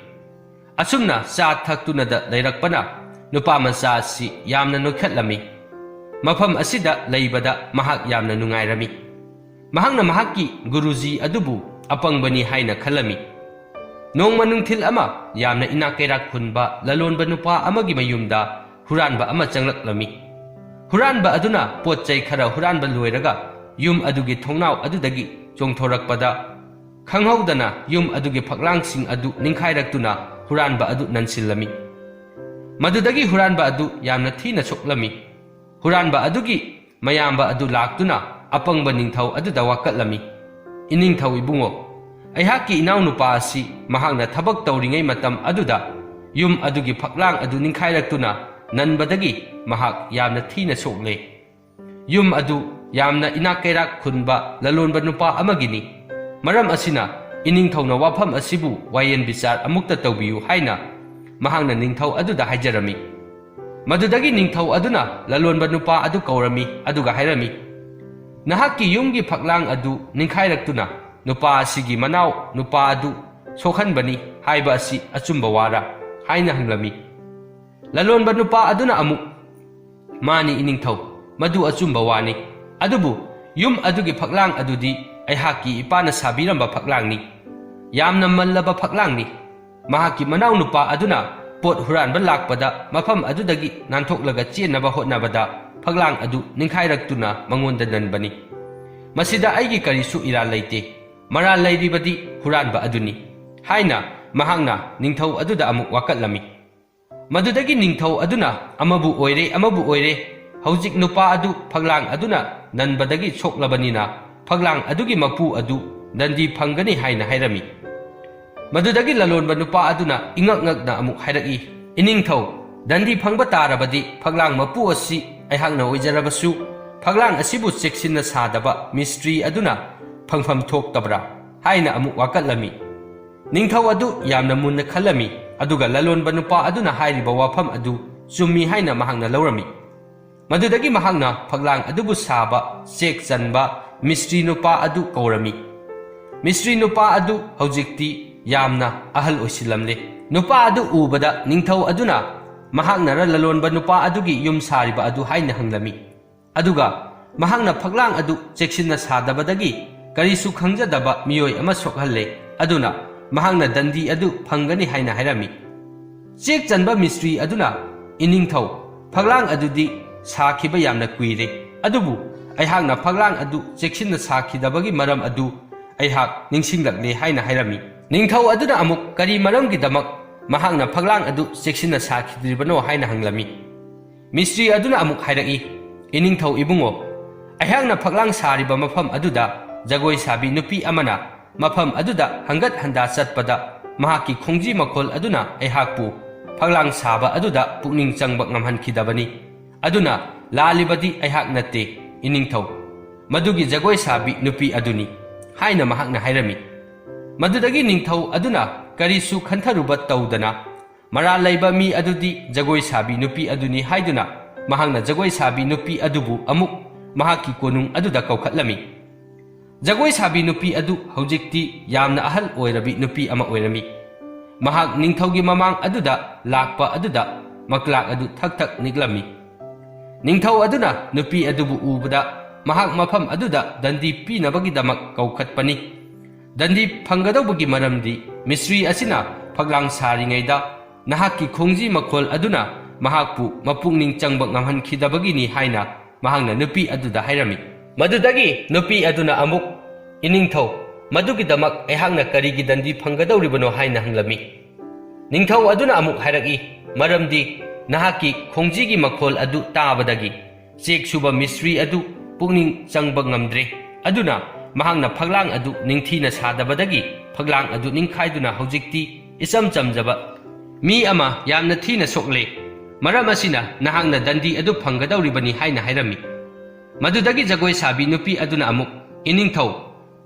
ꯑꯁꯨꯝꯅ ꯆꯥ ꯊꯛꯇꯨꯅꯗ ꯂꯩꯔꯛꯄꯅ ꯅꯨꯄꯥ ꯃꯆꯥ ꯑꯁꯤ ꯌꯥꯝꯅ ꯅꯣꯏꯈꯠꯂꯝꯃꯤ꯫ ꯃꯐꯝ ꯑꯁꯤꯗ ꯂꯩꯕꯗ ꯃꯍꯥꯛ ꯌꯥꯝꯅ ꯅꯨꯡꯉꯥꯏꯔꯝꯃꯤ꯫ ꯃꯍꯥꯛꯅ ꯃꯍꯥꯛꯀꯤ ꯒꯨꯔꯨꯖꯤ ꯑꯗꯨꯕꯨ ꯑꯄꯪꯕꯅꯤ ꯍꯥꯏꯅ ꯈꯜꯂꯝꯃꯤ꯫ ꯅꯣꯡꯃ ꯅꯨꯡꯊꯤꯜ ꯑꯃ ꯌꯥꯝꯅ ꯏꯅꯥꯛ ꯀꯩꯔꯥꯛ ꯈꯨꯟꯕ ꯂꯂꯣꯟꯕ ꯅꯨꯄꯥ ꯑꯃꯒꯤ ꯃꯌꯨꯝꯗ ꯍꯨꯔꯥꯟꯕ ꯑꯃ ꯆꯪꯂꯛꯂꯝꯃꯤ꯫ ꯍꯨꯔꯥꯟꯕ ꯑꯗꯨꯅ ꯄꯣꯠ ꯆꯩ ꯈꯔ ꯍꯨꯔꯥꯟꯕ ꯂꯣꯏꯔꯒ ꯌꯨꯝ ꯑꯗꯨꯒꯤ ꯊꯣꯡꯅꯥꯎ ꯑꯗꯨꯗꯒꯤ ꯆꯣꯡꯊꯣꯔꯛꯄꯗ, ꯈꯪꯍꯧꯗꯅ ꯌꯨꯝ ꯑꯗꯨꯒꯤ ꯐꯛꯂꯥꯡꯁꯤꯡ ꯑꯗꯨ ꯅꯤꯡꯈꯥꯏꯔꯛꯇꯨꯅ ꯍꯨꯔꯥꯟꯕ ꯑꯗꯨ ꯅꯟꯁꯤꯜꯂꯝꯃꯤ꯫ ꯃꯗꯨꯗꯒꯤ ꯍꯨꯔꯥꯟꯕ ꯑꯗꯨ ꯌꯥꯝꯅ ꯊꯤꯅ ꯁꯣꯛꯂꯝꯃꯤ꯫ ꯍꯨꯔꯥꯟꯕ ꯑꯗꯨꯒꯤ ꯃꯌꯥꯝꯕ ꯑꯗꯨ ꯂꯥꯛꯇꯨꯅ ꯑꯄꯪꯕ ꯅꯤꯡꯊꯧ ꯑꯗꯨꯗ ꯋꯥꯀꯠꯂꯝꯃꯤ, "ꯏꯅꯤꯡꯊꯧ ꯏꯕꯨꯡꯉꯣ, ꯑꯩꯍꯥꯛꯀꯤ ꯏꯅꯥꯎꯅꯨꯄꯥ ꯑꯁꯤ ꯃꯍꯥꯛꯅ ꯊꯕꯛ ꯇꯧꯔꯤꯉꯩ ꯃꯇꯝ ꯑꯗꯨꯗ ꯌꯨꯝ ꯑꯗꯨꯒꯤ ꯐꯛꯂꯥꯡ ꯑꯗꯨ ꯅꯤꯡꯈꯥꯏꯔꯛꯇꯨꯅ ꯅꯟꯕꯗꯒꯤ ꯃꯍꯥꯛ ꯌꯥꯝꯅ ꯊꯤꯅ ꯁꯣꯛꯂꯦ꯫ ꯌꯨꯝ ꯑꯗꯨ ꯌꯥꯝꯅ ꯏꯅꯥꯛ ꯀꯩꯔꯥꯛ ꯈꯨꯟꯕ ꯂꯂꯣꯟꯕ ꯅꯨꯄꯥ ꯑꯃꯒꯤꯅꯤ꯫ ꯃꯔꯝ ꯑꯁꯤꯅ ꯏꯅꯤꯡꯊꯧꯅ ꯋꯥꯐꯝ ꯑꯁꯤꯕꯨ ꯋꯥꯌꯦꯟ ꯕꯤꯆꯥꯔ ꯑꯃꯨꯛꯇ ꯇꯧꯕꯤꯌꯨ" ꯍꯥꯏꯅ ꯃꯍꯥꯛꯅ ꯅꯤꯡꯊꯧ ꯑꯗꯨꯗ ꯍꯥꯏꯖꯔꯝꯃꯤ꯫ ꯃꯗꯨꯗꯒꯤ ꯅꯤꯡꯊꯧ ꯑꯗꯨꯅ ꯂꯂꯣꯟꯕ ꯅꯨꯄꯥ ꯑꯗꯨ ꯀꯧꯔꯝꯃꯤ, ꯑꯗꯨꯒ ꯍꯥꯏꯔꯝꯃꯤ, "ꯅꯍꯥꯛꯀꯤ ꯌꯨꯝꯒꯤ ꯐꯛꯂꯥꯡ ꯑꯗꯨ ꯅꯤꯡꯈꯥꯏꯔꯛꯇꯨꯅ ꯅꯨꯄꯥ ꯑꯁꯤꯒꯤ ꯃꯅꯥꯎ ꯅꯨꯄꯥ ꯑꯗꯨ ꯁꯣꯛꯍꯟꯕꯅꯤ ꯍꯥꯏꯕ ꯑꯁꯤ ꯑꯆꯨꯝꯕ ꯋꯥꯔꯥ?" ꯍꯥꯏꯅ ꯍꯪꯂꯝꯃꯤ꯫ ꯂꯂꯣꯟꯕ ꯅꯨꯄꯥ ꯑꯗꯨꯅ ꯑꯃꯨꯛ, "ꯃꯥꯅꯤ ꯏꯅꯤꯡꯊꯧ, ꯃꯗꯨ ꯑꯆꯨꯝꯕ ꯋꯥꯅꯤ꯫ ꯑꯗꯨꯕꯨ ꯌꯨꯝ ꯑꯗꯨꯒꯤ ꯐꯛꯂꯥꯡ ꯑꯗꯨꯗꯤ ꯑꯩꯍꯥꯛꯀꯤ ꯏꯄꯥꯅ ꯁꯥꯕꯤꯔꯝꯕ ꯐꯛꯂꯥꯡꯅꯤ꯫ ꯌꯥꯝꯅ ꯃꯜꯂꯕ ꯐꯛꯂꯥꯡꯅꯤ꯫ ꯃꯍꯥꯛꯀꯤ ꯃꯅꯥꯎꯅꯨꯄꯥ ꯑꯗꯨꯅ ꯄꯣꯠ ꯍꯨꯔꯥꯟꯕ ꯂꯥꯛꯄꯗ ꯃꯐꯝ ꯑꯗꯨꯗꯒꯤ ꯅꯥꯟꯊꯣꯛꯂꯒ ꯆꯦꯟꯅꯕ ꯍꯣꯠꯅꯕꯗ ꯐꯛꯂꯥꯡ ꯑꯗꯨ ꯅꯤꯡꯈꯥꯏꯔꯛꯇꯨꯅ ꯃꯉꯣꯟꯗ ꯅꯟꯕꯅꯤ꯫ ꯃꯁꯤꯗ ꯑꯩꯒꯤ ꯀꯔꯤꯁꯨ ꯏꯔꯥꯜ ꯂꯩꯇꯦ꯫ ꯃꯔꯥꯜ ꯂꯩꯔꯤꯕꯗꯤ ꯍꯨꯔꯥꯟꯕ ꯑꯗꯨꯅꯤ" ꯍꯥꯏꯅ ꯃꯍꯥꯛꯅ ꯅꯤꯡꯊꯧ ꯑꯗꯨꯗ ꯑꯃꯨꯛ ꯋꯥꯀꯠꯂꯝꯃꯤ꯫ ꯃꯗꯨꯗꯒꯤ ꯅꯤꯡꯊꯧ ꯑꯗꯨꯅ, "ꯑꯃꯕꯨ ꯑꯣꯏꯔꯦ, ꯑꯃꯕꯨ ꯑꯣꯏꯔꯦ, ꯍꯧꯖꯤꯛ ꯅꯨꯄꯥ ꯑꯗꯨ ꯐꯛꯂꯥꯡ ꯑꯗꯨꯅ ꯅꯟꯕꯗꯒꯤ ꯁꯣꯛꯂꯕꯅꯤꯅ ꯐꯛꯂꯥꯡ ꯑꯗꯨꯒꯤ ꯃꯄꯨ ꯑꯗꯨ ꯗꯟꯗꯤ ꯐꯪꯒꯅꯤ" ꯍꯥꯏꯅ ꯍꯥꯏꯔꯝꯃꯤ꯫ ꯃꯗꯨꯗꯒꯤ ꯂꯂꯣꯟꯕ ꯅꯨꯄꯥ ꯑꯗꯨꯅ ꯏꯉꯛ ꯉꯛꯅ ꯑꯃꯨꯛ ꯍꯥꯏꯔꯛꯏ, "ꯏꯅꯤꯡꯊꯧ, ꯗꯟꯗꯤ ꯐꯪꯕ ꯇꯥꯔꯕꯗꯤ ꯐꯛꯂꯥꯡ ꯃꯄꯨ ꯑꯁꯤ ꯑꯩꯍꯥꯛꯅ ꯑꯣꯏꯖꯔꯕꯁꯨ ꯐꯛꯂꯥꯡ ꯑꯁꯤꯕꯨ ꯆꯦꯛꯁꯤꯟꯅ ꯁꯥꯗꯕ ꯃꯤꯁꯇ꯭ꯔꯤ ꯑꯗꯨꯅ ꯐꯪꯐꯝ ꯊꯣꯛꯇꯕ꯭ꯔꯥ?" ꯍꯥꯏꯅ ꯑꯃꯨꯛ ꯋꯥꯀꯠꯂꯝꯃꯤ꯫ ꯅꯤꯡꯊꯧ ꯑꯗꯨ ꯌꯥꯝꯅ ꯃꯨꯟꯅ ꯈꯜꯂꯝꯃꯤ, ꯑꯗꯨꯒ ꯂꯂꯣꯟꯕ ꯅꯨꯄꯥ ꯑꯗꯨꯅ ꯍꯥꯏꯔꯤꯕ ꯋꯥꯐꯝ ꯑꯗꯨ ꯆꯨꯝꯃꯤ ꯍꯥꯏꯅ ꯃꯍꯥꯛꯅ ꯂꯧꯔꯝꯃꯤ꯫ ꯃꯗꯨꯗꯒꯤ ꯃꯍꯥꯛꯅ ꯐꯛꯂꯥꯡ ꯑꯗꯨꯕꯨ ꯁꯥꯕ ꯆꯦꯛ ꯆꯟꯕ ꯃꯤꯁꯇ꯭ꯔꯤ ꯅꯨꯄꯥ ꯑꯗꯨ ꯀꯧꯔꯝꯃꯤ꯫ ꯃꯤꯁꯇ꯭ꯔꯤ ꯅꯨꯄꯥ ꯑꯗꯨ ꯍꯧꯖꯤꯛꯇꯤ ꯌꯥꯝꯅ ꯑꯍꯜ ꯑꯣꯏꯁꯤꯜꯂꯝꯂꯦ꯫ ꯅꯨꯄꯥ ꯑꯗꯨ ꯎꯕꯗ ꯅꯤꯡꯊꯧ ꯑꯗꯨꯅ ꯃꯍꯥꯛꯅꯔ ꯂꯂꯣꯟꯕ ꯅꯨꯄꯥ ꯑꯗꯨꯒꯤ ꯌꯨꯝ ꯁꯥꯔꯤꯕ ꯑꯗꯨ ꯍꯥꯏꯅ ꯍꯪꯂꯝꯃꯤ꯫ ꯑꯗꯨꯒ ꯃꯍꯥꯛꯅ ꯐꯛꯂꯥꯡ ꯑꯗꯨ ꯆꯦꯛꯁꯤꯟꯅ ꯁꯥꯗꯕꯗꯒꯤ ꯀꯔꯤꯁꯨ ꯈꯪꯖꯗꯕ ꯃꯤꯑꯣꯏ ꯑꯃ ꯁꯣꯛꯍꯜꯂꯦ, ꯑꯗꯨꯅ ꯃꯍꯥꯛꯅ ꯗꯟꯗꯤ ꯑꯗꯨ ꯐꯪꯒꯅꯤ ꯍꯥꯏꯅ ꯍꯥꯏꯔꯝꯃꯤ꯫ ꯆꯦꯛ ꯆꯟꯕ ꯃꯤꯁꯇ꯭ꯔꯤ ꯑꯗꯨꯅ, "ꯏꯅꯤꯡꯊꯧ, ꯐꯛꯂꯥꯡ ꯑꯗꯨꯗꯤ ꯁꯥꯈꯤꯕ ꯌꯥꯝꯅ ꯀꯨꯏꯔꯦ, ꯑꯗꯨꯕꯨ ꯑꯩꯍꯥꯛꯅ ꯐꯛꯂꯥꯡ ꯑꯗꯨ ꯆꯦꯛꯁꯤꯟꯅ ꯁꯥꯈꯤꯗꯕꯒꯤ ꯃꯔꯝ ꯑꯗꯨ ꯑꯩꯍꯥꯛ ꯅꯤꯡꯁꯤꯡꯂꯛꯂꯦ" ꯍꯥꯏꯅ ꯍꯥꯏꯔꯝꯃꯤ꯫ ꯅꯤꯡꯊꯧ ꯑꯗꯨꯅ ꯑꯃꯨꯛ ꯀꯔꯤ ꯃꯔꯝꯒꯤꯗꯃꯛ ꯃꯍꯥꯛꯅ ꯐꯛꯂꯥꯡ ꯑꯗꯨ ꯆꯦꯛꯁꯤꯟꯅ ꯁꯥꯈꯤꯗ꯭ꯔꯤꯕꯅꯣ ꯍꯥꯏꯅ ꯍꯪꯂꯝꯃꯤ꯫ ꯃꯤꯁꯇ꯭ꯔꯤ ꯑꯗꯨꯅ ꯑꯃꯨꯛ ꯍꯥꯏꯔꯛꯏ, "ꯏꯅꯤꯡꯊꯧ ꯏꯕꯨꯡꯉꯣ, ꯑꯩꯍꯥꯛꯅ ꯐꯛꯂꯥꯡ ꯁꯥꯔꯤꯕ ꯃꯐꯝ ꯑꯗꯨꯗ ꯖꯒꯣꯏ ꯁꯥꯕꯤ ꯅꯨꯄꯤ ꯑꯃꯅ ꯃꯐꯝ ꯑꯗꯨꯗ ꯍꯪꯒꯠ ꯍꯟꯗꯥ ꯆꯠꯄꯗ ꯃꯍꯥꯛꯀꯤ ꯈꯣꯡꯖꯤ ꯃꯈꯣꯜ ꯑꯗꯨꯅ ꯑꯩꯍꯥꯛꯄꯨ ꯐꯛꯂꯥꯡ ꯁꯥꯕ ꯑꯗꯨꯗ ꯄꯨꯛꯅꯤꯡ ꯆꯪꯕ ꯉꯝꯍꯟꯈꯤꯗꯕꯅꯤ꯫ ꯑꯗꯨꯅ ꯂꯥꯜꯂꯤꯕꯗꯤ ꯑꯩꯍꯥꯛ ꯅꯠꯇꯦ, ꯏꯅꯤꯡꯊꯧ꯫ ꯃꯗꯨꯒꯤ ꯖꯒꯣꯏ ꯁꯥꯕꯤ ꯅꯨꯄꯤ ꯑꯗꯨꯅꯤ" ꯍꯥꯏꯅ ꯃꯍꯥꯛꯅ ꯍꯥꯏꯔꯝꯃꯤ꯫ ꯃꯗꯨꯗꯒꯤ ꯅꯤꯡꯊꯧ ꯑꯗꯨꯅ ꯀꯔꯤꯁꯨ ꯈꯟꯊꯔꯨꯕ ꯇꯧꯗꯅ, ꯃꯔꯥꯜ ꯂꯩꯕ ꯃꯤ ꯑꯗꯨꯗꯤ ꯖꯒꯣꯏ ꯁꯥꯕꯤ ꯅꯨꯄꯤ ꯑꯗꯨꯅꯤ ꯍꯥꯏꯗꯨꯅ, ꯃꯍꯥꯛꯅ ꯖꯒꯣꯏ ꯁꯥꯕꯤ ꯅꯨꯄꯤ ꯑꯗꯨꯕꯨ ꯑꯃꯨꯛ ꯃꯍꯥꯛꯀꯤ ꯀꯣꯅꯨꯡ ꯑꯗꯨꯗ ꯀꯧꯈꯠꯂꯝꯃꯤ꯫ ꯖꯒꯣꯏ ꯁꯥꯕꯤ ꯅꯨꯄꯤ ꯑꯗꯨ ꯍꯧꯖꯤꯛꯇꯤ ꯌꯥꯝꯅ ꯑꯍꯜ ꯑꯣꯏꯔꯕꯤ ꯅꯨꯄꯤ ꯑꯃ ꯑꯣꯏꯔꯝꯃꯤ꯫ ꯃꯍꯥꯛ ꯅꯤꯡꯊꯧꯒꯤ ꯃꯃꯥꯡ ꯑꯗꯨꯗ ꯂꯥꯛꯄ ꯑꯗꯨꯗ ꯃꯀ꯭ꯂꯥꯛ ꯑꯗꯨ ꯊꯛ ꯊꯛ ꯅꯤꯛꯂꯝꯃꯤ꯫ ꯅꯤꯡꯊꯧ ꯑꯗꯨꯅ ꯅꯨꯄꯤ ꯑꯗꯨꯕꯨ ꯎꯕꯗ ꯃꯍꯥꯛ ꯃꯐꯝ ꯑꯗꯨꯗ ꯗꯟꯗꯤ ꯄꯤꯅꯕꯒꯤꯗꯃꯛ ꯀꯧꯈꯠꯄꯅꯤ꯫ ꯗꯟꯗꯤ ꯐꯪꯒꯗꯧꯕꯒꯤ ꯃꯔꯝꯗꯤ ꯃꯤꯁ꯭ꯔꯤ ꯑꯁꯤꯅ ꯐꯛꯂꯥꯡ ꯁꯥꯔꯤꯉꯩꯗ ꯅꯍꯥꯛꯀꯤ ꯈꯣꯡꯖꯤ ꯃꯈꯣꯜ ꯑꯗꯨꯅ ꯃꯍꯥꯛꯄꯨ ꯃꯄꯨꯛꯅꯤꯡ ꯆꯪꯕ ꯉꯝꯍꯟꯈꯤꯗꯕꯒꯤꯅꯤ ꯍꯥꯏꯅ ꯃꯍꯥꯛꯅ ꯅꯨꯄꯤ ꯑꯗꯨꯗ ꯍꯥꯏꯔꯝꯃꯤ꯫ ꯃꯗꯨꯗꯒꯤ ꯅꯨꯄꯤ ꯑꯗꯨꯅ ꯑꯃꯨꯛ, "ꯏꯅꯤꯡꯊꯧ, ꯃꯗꯨꯒꯤꯗꯃꯛ ꯑꯩꯍꯥꯛꯅ ꯀꯔꯤꯒꯤ ꯗꯟꯗꯤ ꯐꯪꯒꯗꯧꯔꯤꯕꯅꯣ?" ꯍꯥꯏꯅ ꯍꯪꯂꯝꯃꯤ꯫ ꯅꯤꯡꯊꯧ ꯑꯗꯨꯅ ꯑꯃꯨꯛ ꯍꯥꯏꯔꯛꯏ, "ꯃꯔꯝꯗꯤ ꯅꯍꯥꯛꯀꯤ ꯈꯣꯡꯖꯤꯒꯤ ꯃꯈꯣꯜ ꯑꯗꯨ ꯇꯥꯕꯗꯒꯤ ꯆꯦꯛ ꯁꯨꯕ ꯃꯤꯁ꯭ꯔꯤ ꯑꯗꯨ ꯄꯨꯛꯅꯤꯡ ꯆꯪꯕ ꯉꯝꯗ꯭ꯔꯦ꯫ ꯑꯗꯨꯅ ꯃꯍꯥꯛꯅ ꯐꯛꯂꯥꯡ ꯑꯗꯨ ꯅꯤꯡꯊꯤꯅ ꯁꯥꯗꯕꯗꯒꯤ ꯐꯛꯂꯥꯡ ꯑꯗꯨ ꯅꯤꯡꯈꯥꯏꯗꯨꯅ ꯍꯧꯖꯤꯛꯇꯤ ꯏꯆꯝ ꯆꯝꯖꯕ ꯃꯤ ꯑꯃ ꯌꯥꯝꯅ ꯊꯤꯅ ꯁꯣꯛꯂꯦ꯫ ꯃꯔꯝ ꯑꯁꯤꯅ ꯅꯍꯥꯛꯅ ꯗꯟꯗꯤ ꯑꯗꯨ ꯐꯪꯒꯗꯧꯔꯤꯕꯅꯤ" ꯍꯥꯏꯅ ꯍꯥꯏꯔꯝꯃꯤ꯫ ꯃꯗꯨꯗꯒꯤ ꯖꯒꯣꯏ ꯁꯥꯕꯤ ꯅꯨꯄꯤ ꯑꯗꯨꯅ ꯑꯃꯨꯛ, "ꯏꯅꯤꯡꯊꯧ,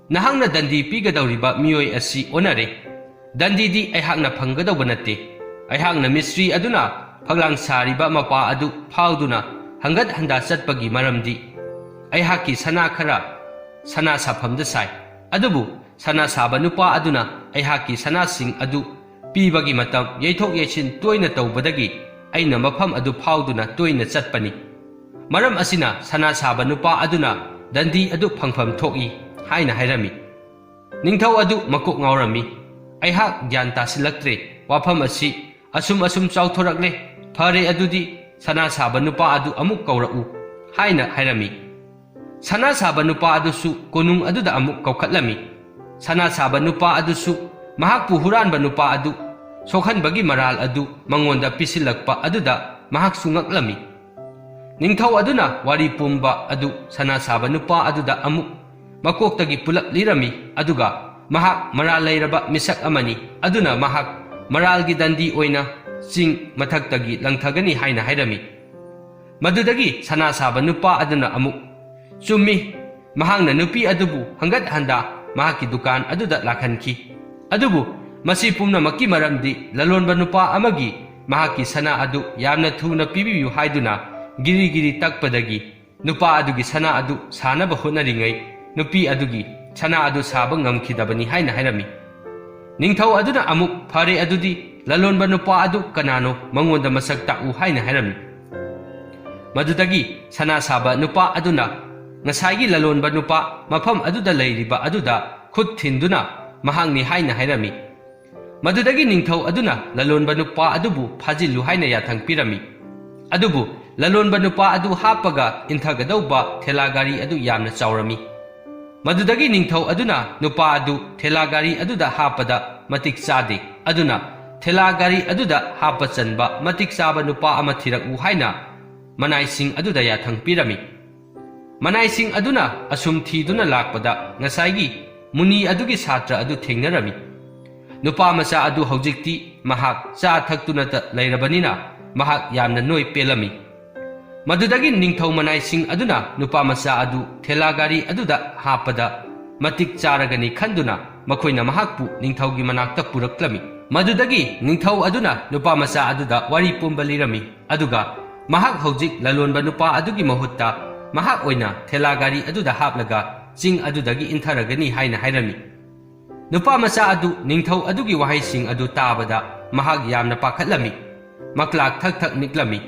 ꯅꯍꯥꯛꯅ ꯗꯟꯗꯤ ꯄꯤꯒꯗꯧꯔꯤꯕ ꯃꯤꯑꯣꯏ ꯑꯁꯤ ꯑꯣꯟꯅꯔꯦ꯫ ꯗꯟꯗꯤꯗꯤ ꯑꯩꯍꯥꯛꯅ ꯐꯪꯒꯗꯧꯕ ꯅꯠꯇꯦ꯫ ꯑꯩꯍꯥꯛꯅ ꯃꯤꯁ꯭ꯔꯤ ꯑꯗꯨꯅ ꯐꯛꯂꯥꯡ ꯁꯥꯔꯤꯕ ꯃꯄꯥ ꯑꯗꯨ ꯐꯥꯎꯗꯨꯅ ꯍꯪꯒꯠ ꯍꯟꯗꯥ ꯆꯠꯄꯒꯤ ꯃꯔꯝꯗꯤ ꯑꯩꯍꯥꯛꯀꯤ ꯁꯅꯥ ꯈꯔ ꯁꯅꯥ ꯁꯥꯐꯝꯗ ꯁꯥꯏ꯫ ꯑꯗꯨꯕꯨ ꯁꯅꯥ ꯁꯥꯕ ꯅꯨꯄꯥ ꯑꯗꯨꯅ ꯑꯩꯍꯥꯛꯀꯤ ꯁꯅꯥꯁꯤꯡ ꯑꯗꯨ ꯄꯤꯕꯒꯤ ꯃꯇꯝ ꯌꯩꯊꯣꯛ ꯌꯩꯁꯤꯟ ꯇꯣꯏꯅ ꯇꯧꯕꯗꯒꯤ ꯑꯩꯅ ꯃꯐꯝ ꯑꯗꯨ ꯐꯥꯎꯗꯨꯅ ꯇꯣꯏꯅ ꯆꯠꯄꯅꯤ꯫ ꯃꯔꯝ ꯑꯁꯤꯅ ꯁꯅꯥ ꯁꯥꯕ ꯅꯨꯄꯥ ꯑꯗꯨꯅ ꯗꯟꯗꯤ ꯑꯗꯨ ꯐꯪꯐꯝ ꯊꯣꯛꯏ" ꯍꯥꯏꯅ ꯍꯥꯏꯔꯝꯃꯤ꯫ ꯅꯤꯡꯊꯧ ꯑꯗꯨ ꯃꯀꯣꯛ ꯉꯥꯎꯔꯝꯃꯤ꯫ "ꯑꯩꯍꯥꯛ ꯒ꯭ꯌꯥꯟ ꯇꯥꯁꯤꯜꯂꯛꯇ꯭ꯔꯦ꯫ ꯋꯥꯐꯝ ꯑꯁꯤ ꯑꯁꯨꯝ ꯑꯁꯨꯝ ꯆꯥꯎꯊꯣꯔꯛꯂꯦ꯫ ꯐꯔꯦ, ꯑꯗꯨꯗꯤ ꯁꯅꯥ ꯁꯥꯕ ꯅꯨꯄꯥ ꯑꯗꯨ ꯑꯃꯨꯛ ꯀꯧꯔꯛꯎ" ꯍꯥꯏꯅ ꯍꯥꯏꯔꯝꯃꯤ꯫ ꯁꯅꯥ ꯁꯥꯕ ꯅꯨꯄꯥ ꯑꯗꯨꯁꯨ ꯀꯣꯅꯨꯡ ꯑꯗꯨꯗ ꯑꯃꯨꯛ ꯀꯧꯈꯠꯂꯝꯃꯤ꯫ ꯁꯅꯥ ꯁꯥꯕ ꯅꯨꯄꯥ ꯑꯗꯨꯁꯨ ꯃꯍꯥꯛꯄꯨ ꯍꯨꯔꯥꯟꯕ ꯅꯨꯄꯥ ꯑꯗꯨ ꯁꯣꯛꯍꯟꯕꯒꯤ ꯃꯔꯥꯜ ꯑꯗꯨ ꯃꯉꯣꯟꯗ ꯄꯤꯁꯤꯜꯂꯛꯄ ꯑꯗꯨꯗ ꯃꯍꯥꯛꯁꯨ ꯉꯛꯂꯝꯃꯤ꯫ ꯅꯤꯡꯊꯧ ꯑꯗꯨꯅ ꯋꯥꯔꯤ ꯄꯨꯝꯕ ꯑꯗꯨ ꯁꯅꯥ ꯁꯥꯕ ꯅꯨꯄꯥ ꯑꯗꯨꯗ ꯑꯃꯨꯛ ꯃꯀꯣꯛꯇꯒꯤ ꯄꯨꯂꯞ ꯂꯤꯔꯝꯃꯤ, ꯑꯗꯨꯒ ꯃꯍꯥꯛ ꯃꯔꯥꯜ ꯂꯩꯔꯕ ꯃꯤꯁꯛ ꯑꯃꯅꯤ, ꯑꯗꯨꯅ ꯃꯍꯥꯛ ꯃꯔꯥꯜꯒꯤ ꯗꯟꯗꯤ ꯑꯣꯏꯅ ꯆꯤꯡ ꯃꯊꯛꯇꯒꯤ ꯂꯪꯊꯒꯅꯤ ꯍꯥꯏꯅ ꯍꯥꯏꯔꯝꯃꯤ꯫ ꯃꯗꯨꯗꯒꯤ ꯁꯅꯥ ꯁꯥꯕ ꯅꯨꯄꯥ ꯑꯗꯨꯅ ꯑꯃꯨꯛ, "ꯆꯨꯝꯃꯤ, ꯃꯍꯥꯛꯅ ꯅꯨꯄꯤ ꯑꯗꯨꯕꯨ ꯍꯪꯒꯠ ꯍꯟꯗꯥ ꯃꯍꯥꯛꯀꯤ ꯗꯨꯀꯥꯟ ꯑꯗꯨꯗ ꯂꯥꯛꯍꯟꯈꯤ꯫ ꯑꯗꯨꯕꯨ ꯃꯁꯤ ꯄꯨꯝꯅꯃꯛꯀꯤ ꯃꯔꯝꯗꯤ ꯂꯂꯣꯟꯕ ꯅꯨꯄꯥ ꯑꯃꯒꯤ ꯃꯍꯥꯛꯀꯤ ꯁꯅꯥ ꯑꯗꯨ ꯌꯥꯝꯅ ꯊꯨꯅ ꯄꯤꯕꯤꯌꯨ ꯍꯥꯏꯗꯨꯅ ꯒꯤꯔꯤ ꯒꯤꯔꯤ ꯇꯛꯄꯗꯒꯤ ꯅꯨꯄꯥ ꯑꯗꯨꯒꯤ ꯁꯅꯥ ꯑꯗꯨ ꯁꯥꯅꯕ ꯍꯣꯠꯅꯔꯤꯉꯩ ꯅꯨꯄꯤ ꯑꯗꯨꯒꯤ ꯁꯅꯥ ꯑꯗꯨ ꯁꯥꯕ ꯉꯝꯈꯤꯗꯕꯅꯤ" ꯍꯥꯏꯅ ꯍꯥꯏꯔꯝꯃꯤ꯫ ꯅꯤꯡꯊꯧ ꯑꯗꯨꯅ ꯑꯃꯨꯛ, "ꯐꯔꯦ, ꯑꯗꯨꯗꯤ ꯂꯂꯣꯟꯕ ꯅꯨꯄꯥ ꯑꯗꯨ ꯀꯅꯥꯅꯣ? ꯃꯉꯣꯟꯗ ꯃꯁꯛ ꯇꯥꯛꯎ" ꯍꯥꯏꯅ ꯍꯥꯏꯔꯝꯃꯤ꯫ ꯃꯗꯨꯗꯒꯤ ꯁꯅꯥ ꯁꯥꯕ ꯅꯨꯄꯥ ꯑꯗꯨꯅ ꯉꯁꯥꯏꯒꯤ ꯂꯂꯣꯟꯕ ꯅꯨꯄꯥ ꯃꯐꯝ ꯑꯗꯨꯗ ꯂꯩꯔꯤꯕ ꯑꯗꯨꯗ ꯈꯨꯠ ꯊꯤꯟꯗꯨꯅ ꯃꯍꯥꯛꯅꯤ ꯍꯥꯏꯅ ꯍꯥꯏꯔꯝꯃꯤ꯫ ꯃꯗꯨꯗꯒꯤ ꯅꯤꯡꯊꯧ ꯑꯗꯨꯅ ꯂꯂꯣꯟꯕ ꯅꯨꯄꯥ ꯑꯗꯨꯕꯨ ꯐꯥꯖꯤꯜꯂꯨ ꯍꯥꯏꯅ ꯌꯥꯊꯪ ꯄꯤꯔꯝꯃꯤ꯫ ꯑꯗꯨꯕꯨ ꯂꯂꯣꯟꯕ ꯅꯨꯄꯥ ꯑꯗꯨ ꯍꯥꯞꯄꯒ ꯏꯟꯊꯒꯗꯧꯕ ꯊꯦꯂꯥ ꯒꯥꯔꯤ ꯑꯗꯨ ꯌꯥꯝꯅ ꯆꯥꯎꯔꯝꯃꯤ꯫ ꯃꯗꯨꯗꯒꯤ ꯅꯤꯡꯊꯧ ꯑꯗꯨꯅ ꯅꯨꯄꯥ ꯑꯗꯨ ꯊꯦꯂꯥ ꯒꯥꯔꯤ ꯑꯗꯨꯗ ꯍꯥꯞꯄꯗ ꯃꯇꯤꯛ ꯆꯥꯗꯦ, ꯑꯗꯨꯅ ꯊꯦꯂꯥ ꯒꯥꯔꯤ ꯑꯗꯨꯗ ꯍꯥꯞꯄ ꯆꯟꯕ ꯃꯇꯤꯛ ꯆꯥꯕ ꯅꯨꯄꯥ ꯑꯃ ꯊꯤꯔꯛꯎ ꯍꯥꯏꯅ ꯃꯅꯥꯏꯁꯤꯡ ꯑꯗꯨꯗ ꯌꯥꯊꯪ ꯄꯤꯔꯝꯃꯤ꯫ ꯃꯅꯥꯏꯁꯤꯡ ꯑꯗꯨꯅ ꯑꯁꯨꯝ ꯊꯤꯗꯨꯅ ꯂꯥꯛꯄꯗ ꯉꯁꯥꯏꯒꯤ ꯃꯨꯅꯤ ꯑꯗꯨꯒꯤ ꯁꯥꯇ꯭ꯔ ꯑꯗꯨ ꯊꯦꯡꯅꯔꯝꯃꯤ꯫ ꯅꯨꯄꯥ ꯃꯆꯥ ꯑꯗꯨ ꯍꯧꯖꯤꯛꯇꯤ ꯃꯍꯥꯛ ꯆꯥ ꯊꯛꯇꯨꯅꯇ ꯂꯩꯔꯕꯅꯤꯅ ꯃꯍꯥꯛ ꯌꯥꯝꯅ ꯅꯣꯏ ꯄꯦꯜꯂꯝꯃꯤ꯫ ꯃꯗꯨꯗꯒꯤ ꯅꯤꯡꯊꯧ ꯃꯅꯥꯏꯁꯤꯡ ꯑꯗꯨꯅ ꯅꯨꯄꯥ ꯃꯆꯥ ꯑꯗꯨ ꯊꯦꯂꯥ ꯒꯥꯔꯤ ꯑꯗꯨꯗ ꯍꯥꯞꯄꯗ ꯃꯇꯤꯛ ꯆꯥꯔꯒꯅꯤ ꯈꯟꯗꯨꯅ ꯃꯈꯣꯏꯅ ꯃꯍꯥꯛꯄꯨ ꯅꯤꯡꯊꯧꯒꯤ ꯃꯅꯥꯛꯇ ꯄꯨꯔꯛꯂꯝꯃꯤ꯫ ꯃꯗꯨꯗꯒꯤ ꯅꯤꯡꯊꯧ ꯑꯗꯨꯅ ꯅꯨꯄꯥ ꯃꯆꯥ ꯑꯗꯨꯗ ꯋꯥꯔꯤ ꯄꯨꯝꯕ ꯂꯤꯔꯝꯃꯤ, ꯑꯗꯨꯒ ꯃꯍꯥꯛ ꯍꯧꯖꯤꯛ ꯂꯂꯣꯟꯕ ꯅꯨꯄꯥ ꯑꯗꯨꯒꯤ ꯃꯍꯨꯠꯇ ꯃꯍꯥꯛ ꯑꯣꯏꯅ ꯊꯦꯂꯥ ꯒꯥꯔꯤ ꯑꯗꯨꯗ ꯍꯥꯞꯂꯒ ꯆꯤꯡ ꯑꯗꯨꯗꯒꯤ ꯏꯟꯊꯔꯒꯅꯤ ꯍꯥꯏꯅ ꯍꯥꯏꯔꯝꯃꯤ꯫ ꯅꯨꯄꯥ ꯃꯆꯥ ꯑꯗꯨ ꯅꯤꯡꯊꯧ ꯑꯗꯨꯒꯤ ꯋꯥꯍꯩꯁꯤꯡ ꯑꯗꯨ ꯇꯥꯕꯗ ꯃꯍꯥꯛ ꯌꯥꯝꯅ ꯄꯥꯈꯠꯂꯝꯃꯤ꯫ ꯃꯀ꯭ꯂꯥꯛ ꯊꯛ ꯊꯛ ꯅꯤꯛꯂꯝꯃꯤ꯫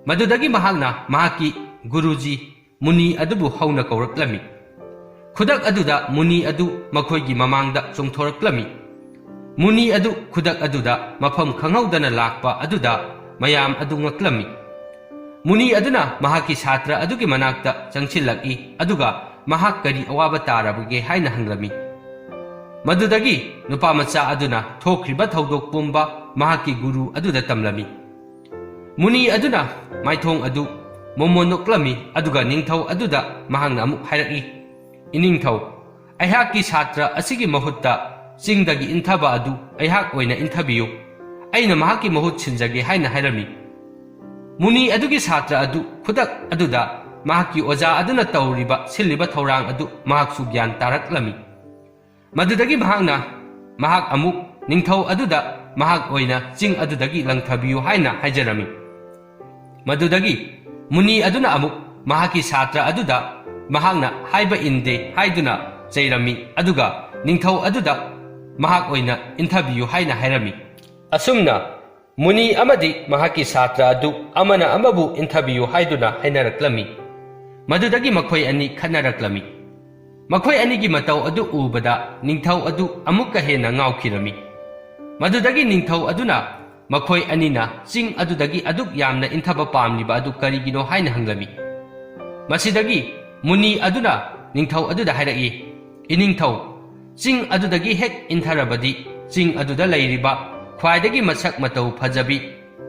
ꯃꯗꯨꯗꯒꯤ ꯃꯍꯥꯛꯅ ꯃꯍꯥꯛꯀꯤ ꯒꯨꯔꯨꯖꯤ ꯃꯨꯅꯤ ꯑꯗꯨꯕꯨ ꯍꯧꯅ ꯀꯧꯔꯛꯂꯝꯃꯤ꯫ ꯈꯨꯗꯛ ꯑꯗꯨꯗ ꯃꯨꯅꯤ ꯑꯗꯨ ꯃꯈꯣꯏꯒꯤ ꯃꯃꯥꯡꯗ ꯆꯣꯡꯊꯣꯔꯛꯂꯝꯃꯤ꯫ ꯃꯨꯅꯤ ꯑꯗꯨ ꯈꯨꯗꯛ ꯑꯗꯨꯗ ꯃꯐꯝ ꯈꯪꯍꯧꯗꯅ ꯂꯥꯛꯄ ꯑꯗꯨꯗ ꯃꯌꯥꯝ ꯑꯗꯨ ꯉꯛꯂꯝꯃꯤ꯫ ꯃꯨꯅꯤ ꯑꯗꯨꯅ ꯃꯍꯥꯛꯀꯤ ꯁꯥꯇ꯭ꯔ ꯑꯗꯨꯒꯤ ꯃꯅꯥꯛꯇ ꯆꯪꯁꯤꯜꯂꯛꯏ, ꯑꯗꯨꯒ ꯃꯍꯥꯛ ꯀꯔꯤ ꯑꯋꯥꯕ ꯇꯥꯔꯕꯒꯦ ꯍꯥꯏꯅ ꯍꯪꯂꯝꯃꯤ꯫ ꯃꯗꯨꯗꯒꯤ ꯅꯨꯄꯥ ꯃꯆꯥ ꯑꯗꯨꯅ ꯊꯣꯛꯈ꯭ꯔꯤꯕ ꯊꯧꯗꯣꯛ ꯄꯨꯝꯕ ꯃꯍꯥꯛꯀꯤ ꯒꯨꯔꯨ ꯑꯗꯨꯗ ꯇꯝꯂꯝꯃꯤ꯫ ꯃꯨꯅꯤ ꯑꯗꯨꯅ ꯃꯥꯏꯊꯣꯡ ꯑꯗꯨ ꯃꯣꯃꯣꯟ ꯅꯣꯛꯂꯝꯃꯤ, ꯑꯗꯨꯒ ꯅꯤꯡꯊꯧ ꯑꯗꯨꯗ ꯃꯍꯥꯛꯅ ꯑꯃꯨꯛ ꯍꯥꯏꯔꯛꯏ, "ꯏꯅꯤꯡꯊꯧ, ꯑꯩꯍꯥꯛꯀꯤ ꯁꯥꯇ꯭ꯔ ꯑꯁꯤꯒꯤ ꯃꯍꯨꯠꯇ ꯆꯤꯡꯗꯒꯤ ꯏꯟꯊꯕ ꯑꯗꯨ ꯑꯩꯍꯥꯛ ꯑꯣꯏꯅ ꯏꯟꯊꯕꯤꯌꯨ꯫ ꯑꯩꯅ ꯃꯍꯥꯛꯀꯤ ꯃꯍꯨꯠ ꯁꯤꯟꯖꯒꯦ" ꯍꯥꯏꯅ ꯍꯥꯏꯔꯝꯃꯤ꯫ ꯃꯨꯅꯤ ꯑꯗꯨꯒꯤ ꯁꯥꯇ꯭ꯔ ꯑꯗꯨ ꯈꯨꯗꯛ ꯑꯗꯨꯗ ꯃꯍꯥꯛꯀꯤ ꯑꯣꯖꯥ ꯑꯗꯨꯅ ꯇꯧꯔꯤꯕ, ꯁꯤꯜꯂꯤꯕ ꯊꯧꯔꯥꯡ ꯑꯗꯨ ꯃꯍꯥꯛꯁꯨ ꯒ꯭ꯌꯥꯟ ꯇꯥꯔꯛꯂꯝꯃꯤ꯫ ꯃꯗꯨꯗꯒꯤ ꯃꯍꯥꯛꯅ, ꯃꯍꯥꯛ ꯑꯃꯨꯛ ꯅꯤꯡꯊꯧ ꯑꯗꯨꯗ ꯃꯍꯥꯛ ꯑꯣꯏꯅ ꯆꯤꯡ ꯑꯗꯨꯗꯒꯤ ꯂꯪꯊꯕꯤꯌꯨ ꯍꯥꯏꯅ ꯍꯥꯏꯖꯔꯝꯃꯤ꯫ ꯃꯗꯨꯗꯒꯤ ꯃꯨꯅꯤ ꯑꯗꯨꯅ ꯑꯃꯨꯛ ꯃꯍꯥꯛꯀꯤ ꯁꯥꯇ꯭ꯔ ꯑꯗꯨꯗ ꯃꯍꯥꯛꯅ ꯍꯥꯏꯕ ꯏꯟꯗꯦ ꯍꯥꯏꯗꯨꯅ ꯆꯩꯔꯝꯃꯤ, ꯑꯗꯨꯒ ꯅꯤꯡꯊꯧ ꯑꯗꯨꯗ ꯃꯍꯥꯛ ꯑꯣꯏꯅ ꯏꯟꯊꯕꯤꯌꯨ ꯍꯥꯏꯅ ꯍꯥꯏꯔꯝꯃꯤ꯫ ꯑꯁꯨꯝꯅ ꯃꯨꯅꯤ ꯑꯃꯗꯤ ꯃꯍꯥꯛꯀꯤ ꯁꯥꯇ꯭ꯔ ꯑꯗꯨ ꯑꯃꯅ ꯑꯃꯕꯨ ꯏꯟꯊꯕꯤꯌꯨ ꯍꯥꯏꯗꯨꯅ ꯍꯥꯏꯅꯔꯛꯂꯝꯃꯤ꯫ ꯃꯗꯨꯗꯒꯤ ꯃꯈꯣꯏ ꯑꯅꯤ ꯈꯠꯅꯔꯛꯂꯝꯃꯤ꯫ ꯃꯈꯣꯏ ꯑꯅꯤꯒꯤ ꯃꯇꯧ ꯑꯗꯨ ꯎꯕꯗ ꯅꯤꯡꯊꯧ ꯑꯗꯨ ꯑꯃꯨꯛꯀ ꯍꯦꯟꯅ ꯉꯥꯎꯈꯤꯔꯝꯃꯤ꯫ ꯃꯗꯨꯗꯒꯤ ꯅꯤꯡꯊꯧ ꯑꯗꯨꯅ ꯃꯈꯣꯏ ꯑꯅꯤꯅ ꯆꯤꯡ ꯑꯗꯨꯗꯒꯤ ꯑꯗꯨꯛ ꯌꯥꯝꯅ ꯏꯟꯊꯕ ꯄꯥꯝꯂꯤꯕ ꯑꯗꯨ ꯀꯔꯤꯒꯤꯅꯣ ꯍꯥꯏꯅ ꯍꯪꯂꯝꯃꯤ꯫ ꯃꯁꯤꯗꯒꯤ ꯃꯨꯅꯤ ꯑꯗꯨꯅ ꯅꯤꯡꯊꯧ ꯑꯗꯨꯗ ꯍꯥꯏꯔꯛꯏ, "ꯏꯅꯤꯡꯊꯧ, ꯆꯤꯡ ꯑꯗꯨꯗꯒꯤ ꯍꯦꯛ ꯏꯟꯊꯔꯕꯗꯤ ꯆꯤꯡ ꯑꯗꯨꯗ ꯂꯩꯔꯤꯕ ꯈ꯭ꯋꯥꯏꯗꯒꯤ ꯃꯁꯛ ꯃꯇꯧ ꯐꯖꯕꯤ,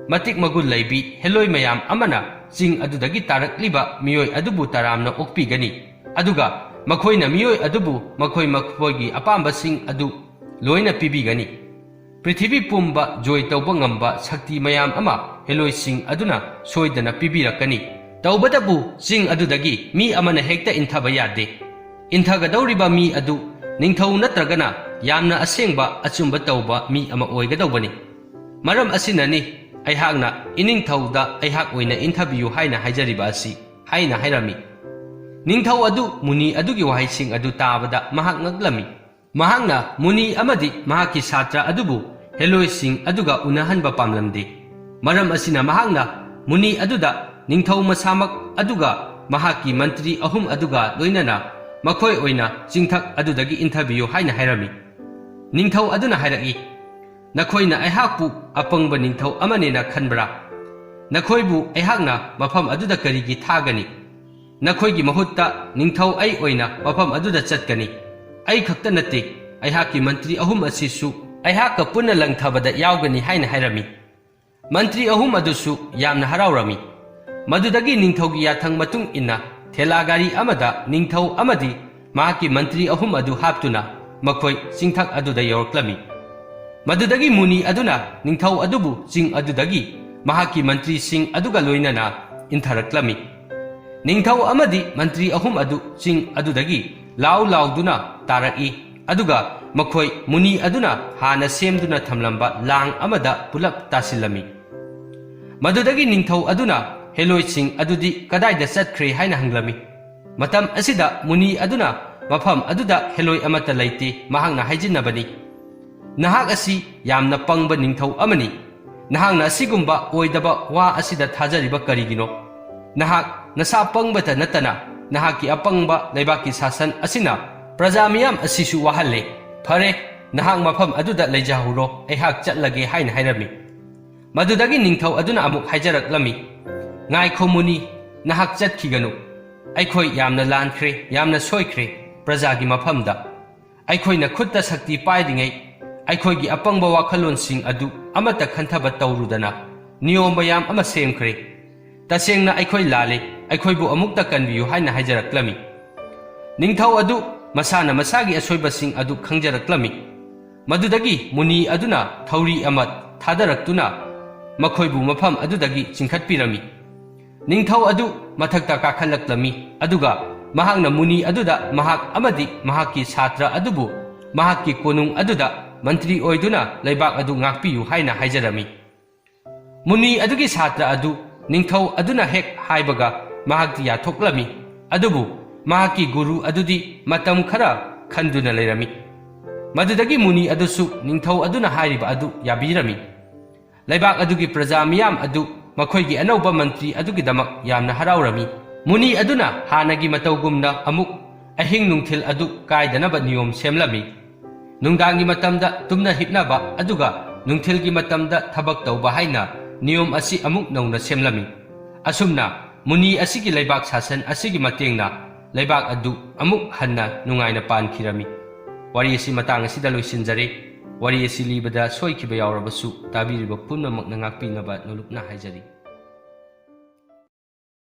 ꯃꯇꯤꯛ ꯃꯒꯨꯟ ꯂꯩꯕꯤ ꯍꯦꯂꯣꯏ ꯃꯌꯥꯝ ꯑꯃꯅ ꯆꯤꯡ ꯑꯗꯨꯗꯒꯤ ꯇꯥꯔꯛꯂꯤꯕ ꯃꯤꯑꯣꯏ ꯑꯗꯨꯕꯨ ꯇꯔꯥꯝꯅ ꯑꯣꯛꯄꯤꯒꯅꯤ, ꯑꯗꯨꯒ ꯃꯈꯣꯏꯅ ꯃꯤꯑꯣꯏ ꯑꯗꯨꯕꯨ ꯃꯈꯣꯏ ꯃꯈꯣꯏꯒꯤ ꯑꯄꯥꯝꯕꯁꯤꯡ ꯑꯗꯨ ꯂꯣꯏꯅ ꯄꯤꯕꯤꯒꯅꯤ꯫ ꯄ꯭ꯔꯤꯊꯤꯕꯤ ꯄꯨꯝꯕ ꯖꯣꯏ ꯇꯧꯕ ꯉꯝꯕ ꯁꯛꯇꯤ ꯃꯌꯥꯝ ꯑꯃ ꯍꯦꯂꯣꯏꯁꯤꯡ ꯑꯗꯨꯅ ꯁꯣꯏꯗꯅ ꯄꯤꯕꯤꯔꯛꯀꯅꯤ꯫ ꯇꯧꯕꯇꯕꯨ ꯆꯤꯡ ꯑꯗꯨꯗꯒꯤ ꯃꯤ ꯑꯃꯅ ꯍꯦꯛꯇ ꯏꯟꯊꯕ ꯌꯥꯗꯦ꯫ ꯏꯟꯊꯒꯗꯧꯔꯤꯕ ꯃꯤ ꯑꯗꯨ ꯅꯤꯡꯊꯧ ꯅꯠꯇ꯭ꯔꯒꯅ ꯌꯥꯝꯅ ꯑꯁꯦꯡꯕ ꯑꯆꯨꯝꯕ ꯇꯧꯕ ꯃꯤ ꯑꯃ ꯑꯣꯏꯒꯗꯧꯕꯅꯤ꯫ ꯃꯔꯝ ꯑꯁꯤꯅꯅꯤ ꯑꯩꯍꯥꯛꯅ ꯏꯅꯤꯡꯊꯧꯗ ꯑꯩꯍꯥꯛ ꯑꯣꯏꯅ ꯏꯟꯊꯕꯤꯌꯨ ꯍꯥꯏꯅ ꯍꯥꯏꯖꯔꯤꯕ ꯑꯁꯤ" ꯍꯥꯏꯅ ꯍꯥꯏꯔꯝꯃꯤ꯫ ꯅꯤꯡꯊꯧ ꯑꯗꯨ ꯃꯨꯅꯤ ꯑꯗꯨꯒꯤ ꯋꯥꯍꯩꯁꯤꯡ ꯑꯗꯨ ꯇꯥꯕꯗ ꯃꯍꯥꯛ ꯉꯛꯂꯝꯃꯤ꯫ ꯃꯍꯥꯛꯅ ꯃꯨꯅꯤ ꯑꯃꯗꯤ ꯃꯍꯥꯛꯀꯤ ꯁꯥꯇ꯭ꯔ ꯑꯗꯨꯕꯨ ꯍꯦꯂꯣꯏꯁꯤꯡ ꯑꯗꯨꯒ ꯎꯅꯍꯟꯕ ꯄꯥꯝꯂꯝꯗꯦ꯫ ꯃꯔꯝ ꯑꯁꯤꯅ ꯃꯍꯥꯛꯅ ꯃꯨꯅꯤ ꯑꯗꯨꯗ ꯅꯤꯡꯊꯧ ꯃꯁꯥꯃꯛ ꯑꯗꯨꯒ ꯃꯍꯥꯛꯀꯤ ꯃꯟꯇ꯭ꯔꯤ ꯑꯍꯨꯝ ꯑꯗꯨꯒ ꯂꯣꯏꯅꯅ ꯃꯈꯣꯏ ꯑꯣꯏꯅ ꯆꯤꯡꯊꯛ ꯑꯗꯨꯗꯒꯤ ꯏꯟꯊꯕꯤꯌꯨ ꯍꯥꯏꯅ ꯍꯥꯏꯔꯝꯃꯤ꯫ ꯅꯤꯡꯊꯧ ꯑꯗꯨꯅ ꯍꯥꯏꯔꯛꯏ, "ꯅꯈꯣꯏꯅ ꯑꯩꯍꯥꯛꯄꯨ ꯑꯄꯪꯕ ꯅꯤꯡꯊꯧ ꯑꯃꯅꯦꯅ ꯈꯟꯕ꯭ꯔꯥ? ꯅꯈꯣꯏꯕꯨ ꯑꯩꯍꯥꯛꯅ ꯃꯐꯝ ꯑꯗꯨꯗ ꯀꯔꯤꯒꯤ ꯊꯥꯒꯅꯤ? ꯅꯈꯣꯏꯒꯤ ꯃꯍꯨꯠꯇ ꯅꯤꯡꯊꯧ ꯑꯩ ꯑꯣꯏꯅ ꯃꯐꯝ ꯑꯗꯨꯗ ꯆꯠꯀꯅꯤ꯫ ꯑꯩ ꯈꯛꯇ ꯅꯠꯇꯦ, ꯑꯩꯍꯥꯛꯀꯤ ꯃꯟꯇ꯭ꯔꯤ ꯑꯍꯨꯝ ꯑꯁꯤꯁꯨ ꯑꯩꯍꯥꯛꯀ ꯄꯨꯟꯅ ꯂꯪꯊꯕꯗ ꯌꯥꯎꯒꯅꯤ" ꯍꯥꯏꯅ ꯍꯥꯏꯔꯝꯃꯤ꯫ ꯃꯟꯇ꯭ꯔꯤ ꯑꯍꯨꯝ ꯑꯗꯨꯁꯨ ꯌꯥꯝꯅ ꯍꯔꯥꯎꯔꯝꯃꯤ꯫ ꯃꯗꯨꯗꯒꯤ ꯅꯤꯡꯊꯧꯒꯤ ꯌꯥꯊꯪ ꯃꯇꯨꯡ ꯏꯟꯅ ꯊꯦꯂꯥ ꯒꯥꯔꯤ ꯑꯃꯗ ꯅꯤꯡꯊꯧ ꯑꯃꯗꯤ ꯃꯍꯥꯛꯀꯤ ꯃꯟꯇ꯭ꯔꯤ ꯑꯍꯨꯝ ꯑꯗꯨ ꯍꯥꯞꯇꯨꯅ ꯃꯈꯣꯏ ꯆꯤꯡꯊꯛ ꯑꯗꯨꯗ ꯌꯧꯔꯛꯂꯝꯃꯤ꯫ ꯃꯗꯨꯗꯒꯤ ꯃꯨꯅꯤ ꯑꯗꯨꯅ ꯅꯤꯡꯊꯧ ꯑꯗꯨꯕꯨ ꯆꯤꯡ ꯑꯗꯨꯗꯒꯤ ꯃꯍꯥꯛꯀꯤ ꯃꯟꯇ꯭ꯔꯤꯁꯤꯡ ꯑꯗꯨꯒ ꯂꯣꯏꯅꯅ ꯏꯟꯊꯔꯛꯂꯝꯃꯤ꯫ ꯅꯤꯡꯊꯧ ꯑꯃꯗꯤ ꯃꯟꯇ꯭ꯔꯤ ꯑꯍꯨꯝ ꯑꯗꯨ ꯆꯤꯡ ꯑꯗꯨꯗꯒꯤ ꯂꯥꯎ ꯂꯥꯎꯗꯨꯅ ꯇꯥꯔꯛꯏ, ꯑꯗꯨꯒ ꯃꯈꯣꯏ ꯃꯨꯅꯤ ꯑꯗꯨꯅ ꯍꯥꯟꯅ ꯁꯦꯝꯗꯨꯅ ꯊꯝꯂꯝꯕ ꯂꯥꯡ ꯑꯃꯗ ꯄꯨꯂꯞ ꯇꯥꯁꯤꯜꯂꯝꯃꯤ꯫ ꯃꯗꯨꯗꯒꯤ ꯅꯤꯡꯊꯧ ꯑꯗꯨꯅ ꯍꯦꯂꯣꯏꯁꯤꯡ ꯑꯗꯨꯗꯤ ꯀꯗꯥꯏꯗ ꯆꯠꯈ꯭ꯔꯦ ꯍꯥꯏꯅ ꯍꯪꯂꯝꯃꯤ꯫ ꯃꯇꯝ ꯑꯁꯤꯗ ꯃꯨꯅꯤ ꯑꯗꯨꯅ ꯃꯐꯝ ꯑꯗꯨꯗ ꯍꯦꯂꯣꯏ ꯑꯃꯠꯇ ꯂꯩꯇꯦ, ꯃꯍꯥꯛꯅ ꯍꯥꯏꯖꯤꯟꯅꯕꯅꯤ, "ꯅꯍꯥꯛ ꯑꯁꯤ ꯌꯥꯝꯅ ꯄꯪꯕ ꯅꯤꯡꯊꯧ ꯑꯃꯅꯤ꯫ ꯅꯍꯥꯛꯅ ꯑꯁꯤꯒꯨꯝꯕ ꯑꯣꯏꯗꯕ ꯋꯥ ꯑꯁꯤꯗ ꯊꯥꯖꯔꯤꯕ ꯀꯔꯤꯒꯤꯅꯣ? ꯅꯍꯥꯛ ꯅꯁꯥ ꯄꯪꯕꯇ ꯅꯠꯇꯅ ꯅꯍꯥꯛꯀꯤ ꯑꯄꯪꯕ ꯂꯩꯕꯥꯛꯀꯤ ꯁꯥꯁꯟ ꯑꯁꯤꯅ ꯄ꯭ꯔꯖꯥ ꯃꯤꯌꯥꯝ ꯑꯁꯤꯁꯨ ꯋꯥꯍꯜꯂꯦ꯫ ꯐꯔꯦ, ꯅꯍꯥꯛ ꯃꯐꯝ ꯑꯗꯨꯗ ꯂꯩꯖꯍꯧꯔꯣ, ꯑꯩꯍꯥꯛ ꯆꯠꯂꯒꯦ" ꯍꯥꯏꯅ ꯍꯥꯏꯔꯝꯃꯤ꯫ ꯃꯗꯨꯗꯒꯤ ꯅꯤꯡꯊꯧ ꯑꯗꯨꯅ ꯑꯃꯨꯛ ꯍꯥꯏꯖꯔꯛꯂꯝꯃꯤ, "ꯉꯥꯏꯈꯣ ꯃꯨꯅꯤ, ꯅꯍꯥꯛ ꯆꯠꯈꯤꯒꯅꯨ꯫ ꯑꯩꯈꯣꯏ ꯌꯥꯝꯅ ꯂꯥꯟꯈ꯭ꯔꯦ, ꯌꯥꯝꯅ ꯁꯣꯏꯈ꯭ꯔꯦ ꯄ꯭ꯔꯖꯥꯒꯤ ꯃꯐꯝꯗ꯫ ꯑꯩꯈꯣꯏꯅ ꯈꯨꯠꯇ ꯁꯛꯇꯤ ꯄꯥꯏꯔꯤꯉꯩ ꯑꯩꯈꯣꯏꯒꯤ ꯑꯄꯪꯕ ꯋꯥꯈꯜꯂꯣꯟꯁꯤꯡ ꯑꯗꯨ ꯑꯃꯠꯇ ꯈꯟꯊꯕ ꯇꯧꯔꯨꯗꯅ ꯅꯤꯌꯣꯝ ꯃꯌꯥꯝ ꯑꯃ ꯁꯦꯝꯈ꯭ꯔꯦ꯫ ꯇꯁꯦꯡꯅ ꯑꯩꯈꯣꯏ ꯂꯥꯜꯂꯦ, ꯑꯩꯈꯣꯏꯕꯨ ꯑꯃꯨꯛꯇ ꯀꯟꯕꯤꯌꯨ" ꯍꯥꯏꯅ ꯍꯥꯏꯖꯔꯛꯂꯝꯃꯤ꯫ ꯅꯤꯡꯊꯧ ꯑꯗꯨ ꯃꯁꯥꯅ ꯃꯁꯥꯒꯤ ꯑꯁꯣꯏꯕꯁꯤꯡ ꯑꯗꯨ ꯈꯪꯖꯔꯛꯂꯝꯃꯤ꯫ ꯃꯗꯨꯗꯒꯤ ꯃꯨꯅꯤ ꯑꯗꯨꯅ ꯊꯧꯔꯤ ꯑꯃ ꯊꯥꯗꯔꯛꯇꯨꯅ ꯃꯈꯣꯏꯕꯨ ꯃꯐꯝ ꯑꯗꯨꯗꯒꯤ ꯆꯤꯡꯈꯠꯄꯤꯔꯝꯃꯤ꯫ ꯅꯤꯡꯊꯧ ꯑꯗꯨ ꯃꯊꯛꯇ ꯀꯥꯈꯠꯂꯛꯂꯝꯃꯤ, ꯑꯗꯨꯒ ꯃꯍꯥꯛꯅ ꯃꯨꯅꯤ ꯑꯗꯨꯗ ꯃꯍꯥꯛ ꯑꯃꯗꯤ ꯃꯍꯥꯛꯀꯤ ꯁꯥꯇ꯭ꯔ ꯑꯗꯨꯕꯨ ꯃꯍꯥꯛꯀꯤ ꯀꯣꯅꯨꯡ ꯑꯗꯨꯗ ꯃꯟꯇ꯭ꯔꯤ ꯑꯣꯏꯗꯨꯅ ꯂꯩꯕꯥꯛ ꯑꯗꯨ ꯉꯥꯛꯄꯤꯌꯨ ꯍꯥꯏꯅ ꯍꯥꯏꯖꯔꯝꯃꯤ꯫ ꯃꯨꯅꯤ ꯑꯗꯨꯒꯤ ꯁꯥꯇ꯭ꯔ ꯑꯗꯨ ꯅꯤꯡꯊꯧ ꯑꯗꯨꯅ ꯍꯦꯛ ꯍꯥꯏꯕꯒ ꯃꯍꯥꯛꯇꯤ ꯌꯥꯊꯣꯛꯂꯝꯃꯤ, ꯑꯗꯨꯕꯨ ꯃꯍꯥꯛꯀꯤ ꯒꯨꯔꯨ ꯑꯗꯨꯗꯤ ꯃꯇꯝ ꯈꯔ ꯈꯟꯗꯨꯅ ꯂꯩꯔꯝꯃꯤ꯫ ꯃꯗꯨꯗꯒꯤ ꯃꯨꯅꯤ ꯑꯗꯨꯁꯨ ꯅꯤꯡꯊꯧ ꯑꯗꯨꯅ ꯍꯥꯏꯔꯤꯕ ꯑꯗꯨ ꯌꯥꯕꯤꯔꯝꯃꯤ꯫ ꯂꯩꯕꯥꯛ ꯑꯗꯨꯒꯤ ꯄ꯭ꯔꯖꯥ ꯃꯤꯌꯥꯝ ꯑꯗꯨ ꯃꯈꯣꯏꯒꯤ ꯑꯅꯧꯕ ꯃꯟꯇ꯭ꯔꯤ ꯑꯗꯨꯒꯤꯗꯃꯛ ꯌꯥꯝꯅ ꯍꯔꯥꯎꯔꯝꯃꯤ꯫ ꯃꯨꯅꯤ ꯑꯗꯨꯅ ꯍꯥꯟꯅꯒꯤ ꯃꯇꯧꯒꯨꯝꯅ ꯑꯃꯨꯛ ꯑꯍꯤꯡ ꯅꯨꯡꯊꯤꯜ ꯑꯗꯨ ꯀꯥꯏꯗꯅꯕ ꯅꯤꯌꯣꯝ ꯁꯦꯝꯂꯝꯃꯤ꯫ ꯅꯨꯡꯗꯥꯡꯒꯤ ꯃꯇꯝꯗ ꯇꯨꯝꯅ ꯍꯤꯞꯅꯕ ꯑꯗꯨꯒ ꯅꯨꯡꯊꯤꯜꯒꯤ ꯃꯇꯝꯗ ꯊꯕꯛ ꯇꯧꯕ ꯍꯥꯏꯅ ꯅꯤꯌꯣꯝ ꯑꯁꯤ ꯑꯃꯨꯛ ꯅꯧꯅ ꯁꯦꯝꯂꯝꯃꯤ꯫ ꯑꯁꯨꯝꯅ ꯃꯨꯅꯤ ꯑꯁꯤꯒꯤ ꯂꯩꯕꯥꯛ ꯁꯥꯁꯟ ꯑꯁꯤꯒꯤ ꯃꯇꯦꯡꯅ ꯂꯩꯕꯥꯛ ꯑꯗꯨ ꯑꯃꯨꯛ ꯍꯟꯅ ꯅꯨꯡꯉꯥꯏꯅ ꯄꯥꯟꯈꯤꯔꯝꯃꯤ꯫ ꯋꯥꯔꯤ ꯑꯁꯤ ꯃꯇꯥꯡ ꯑꯁꯤꯗ ꯂꯣꯏꯁꯤꯟꯖꯔꯦ꯫ ꯋꯥꯔꯤ ꯑꯁꯤ ꯂꯤꯕꯗ ꯁꯣꯏꯈꯤꯕ ꯌꯥꯎꯔꯕꯁꯨ ꯇꯥꯕꯤꯔꯤꯕ ꯄꯨꯝꯅꯃꯛꯅ ꯉꯥꯛꯄꯤꯅꯕ ꯅꯣꯂꯨꯛꯅ ꯍꯥꯏꯖꯔꯤ꯫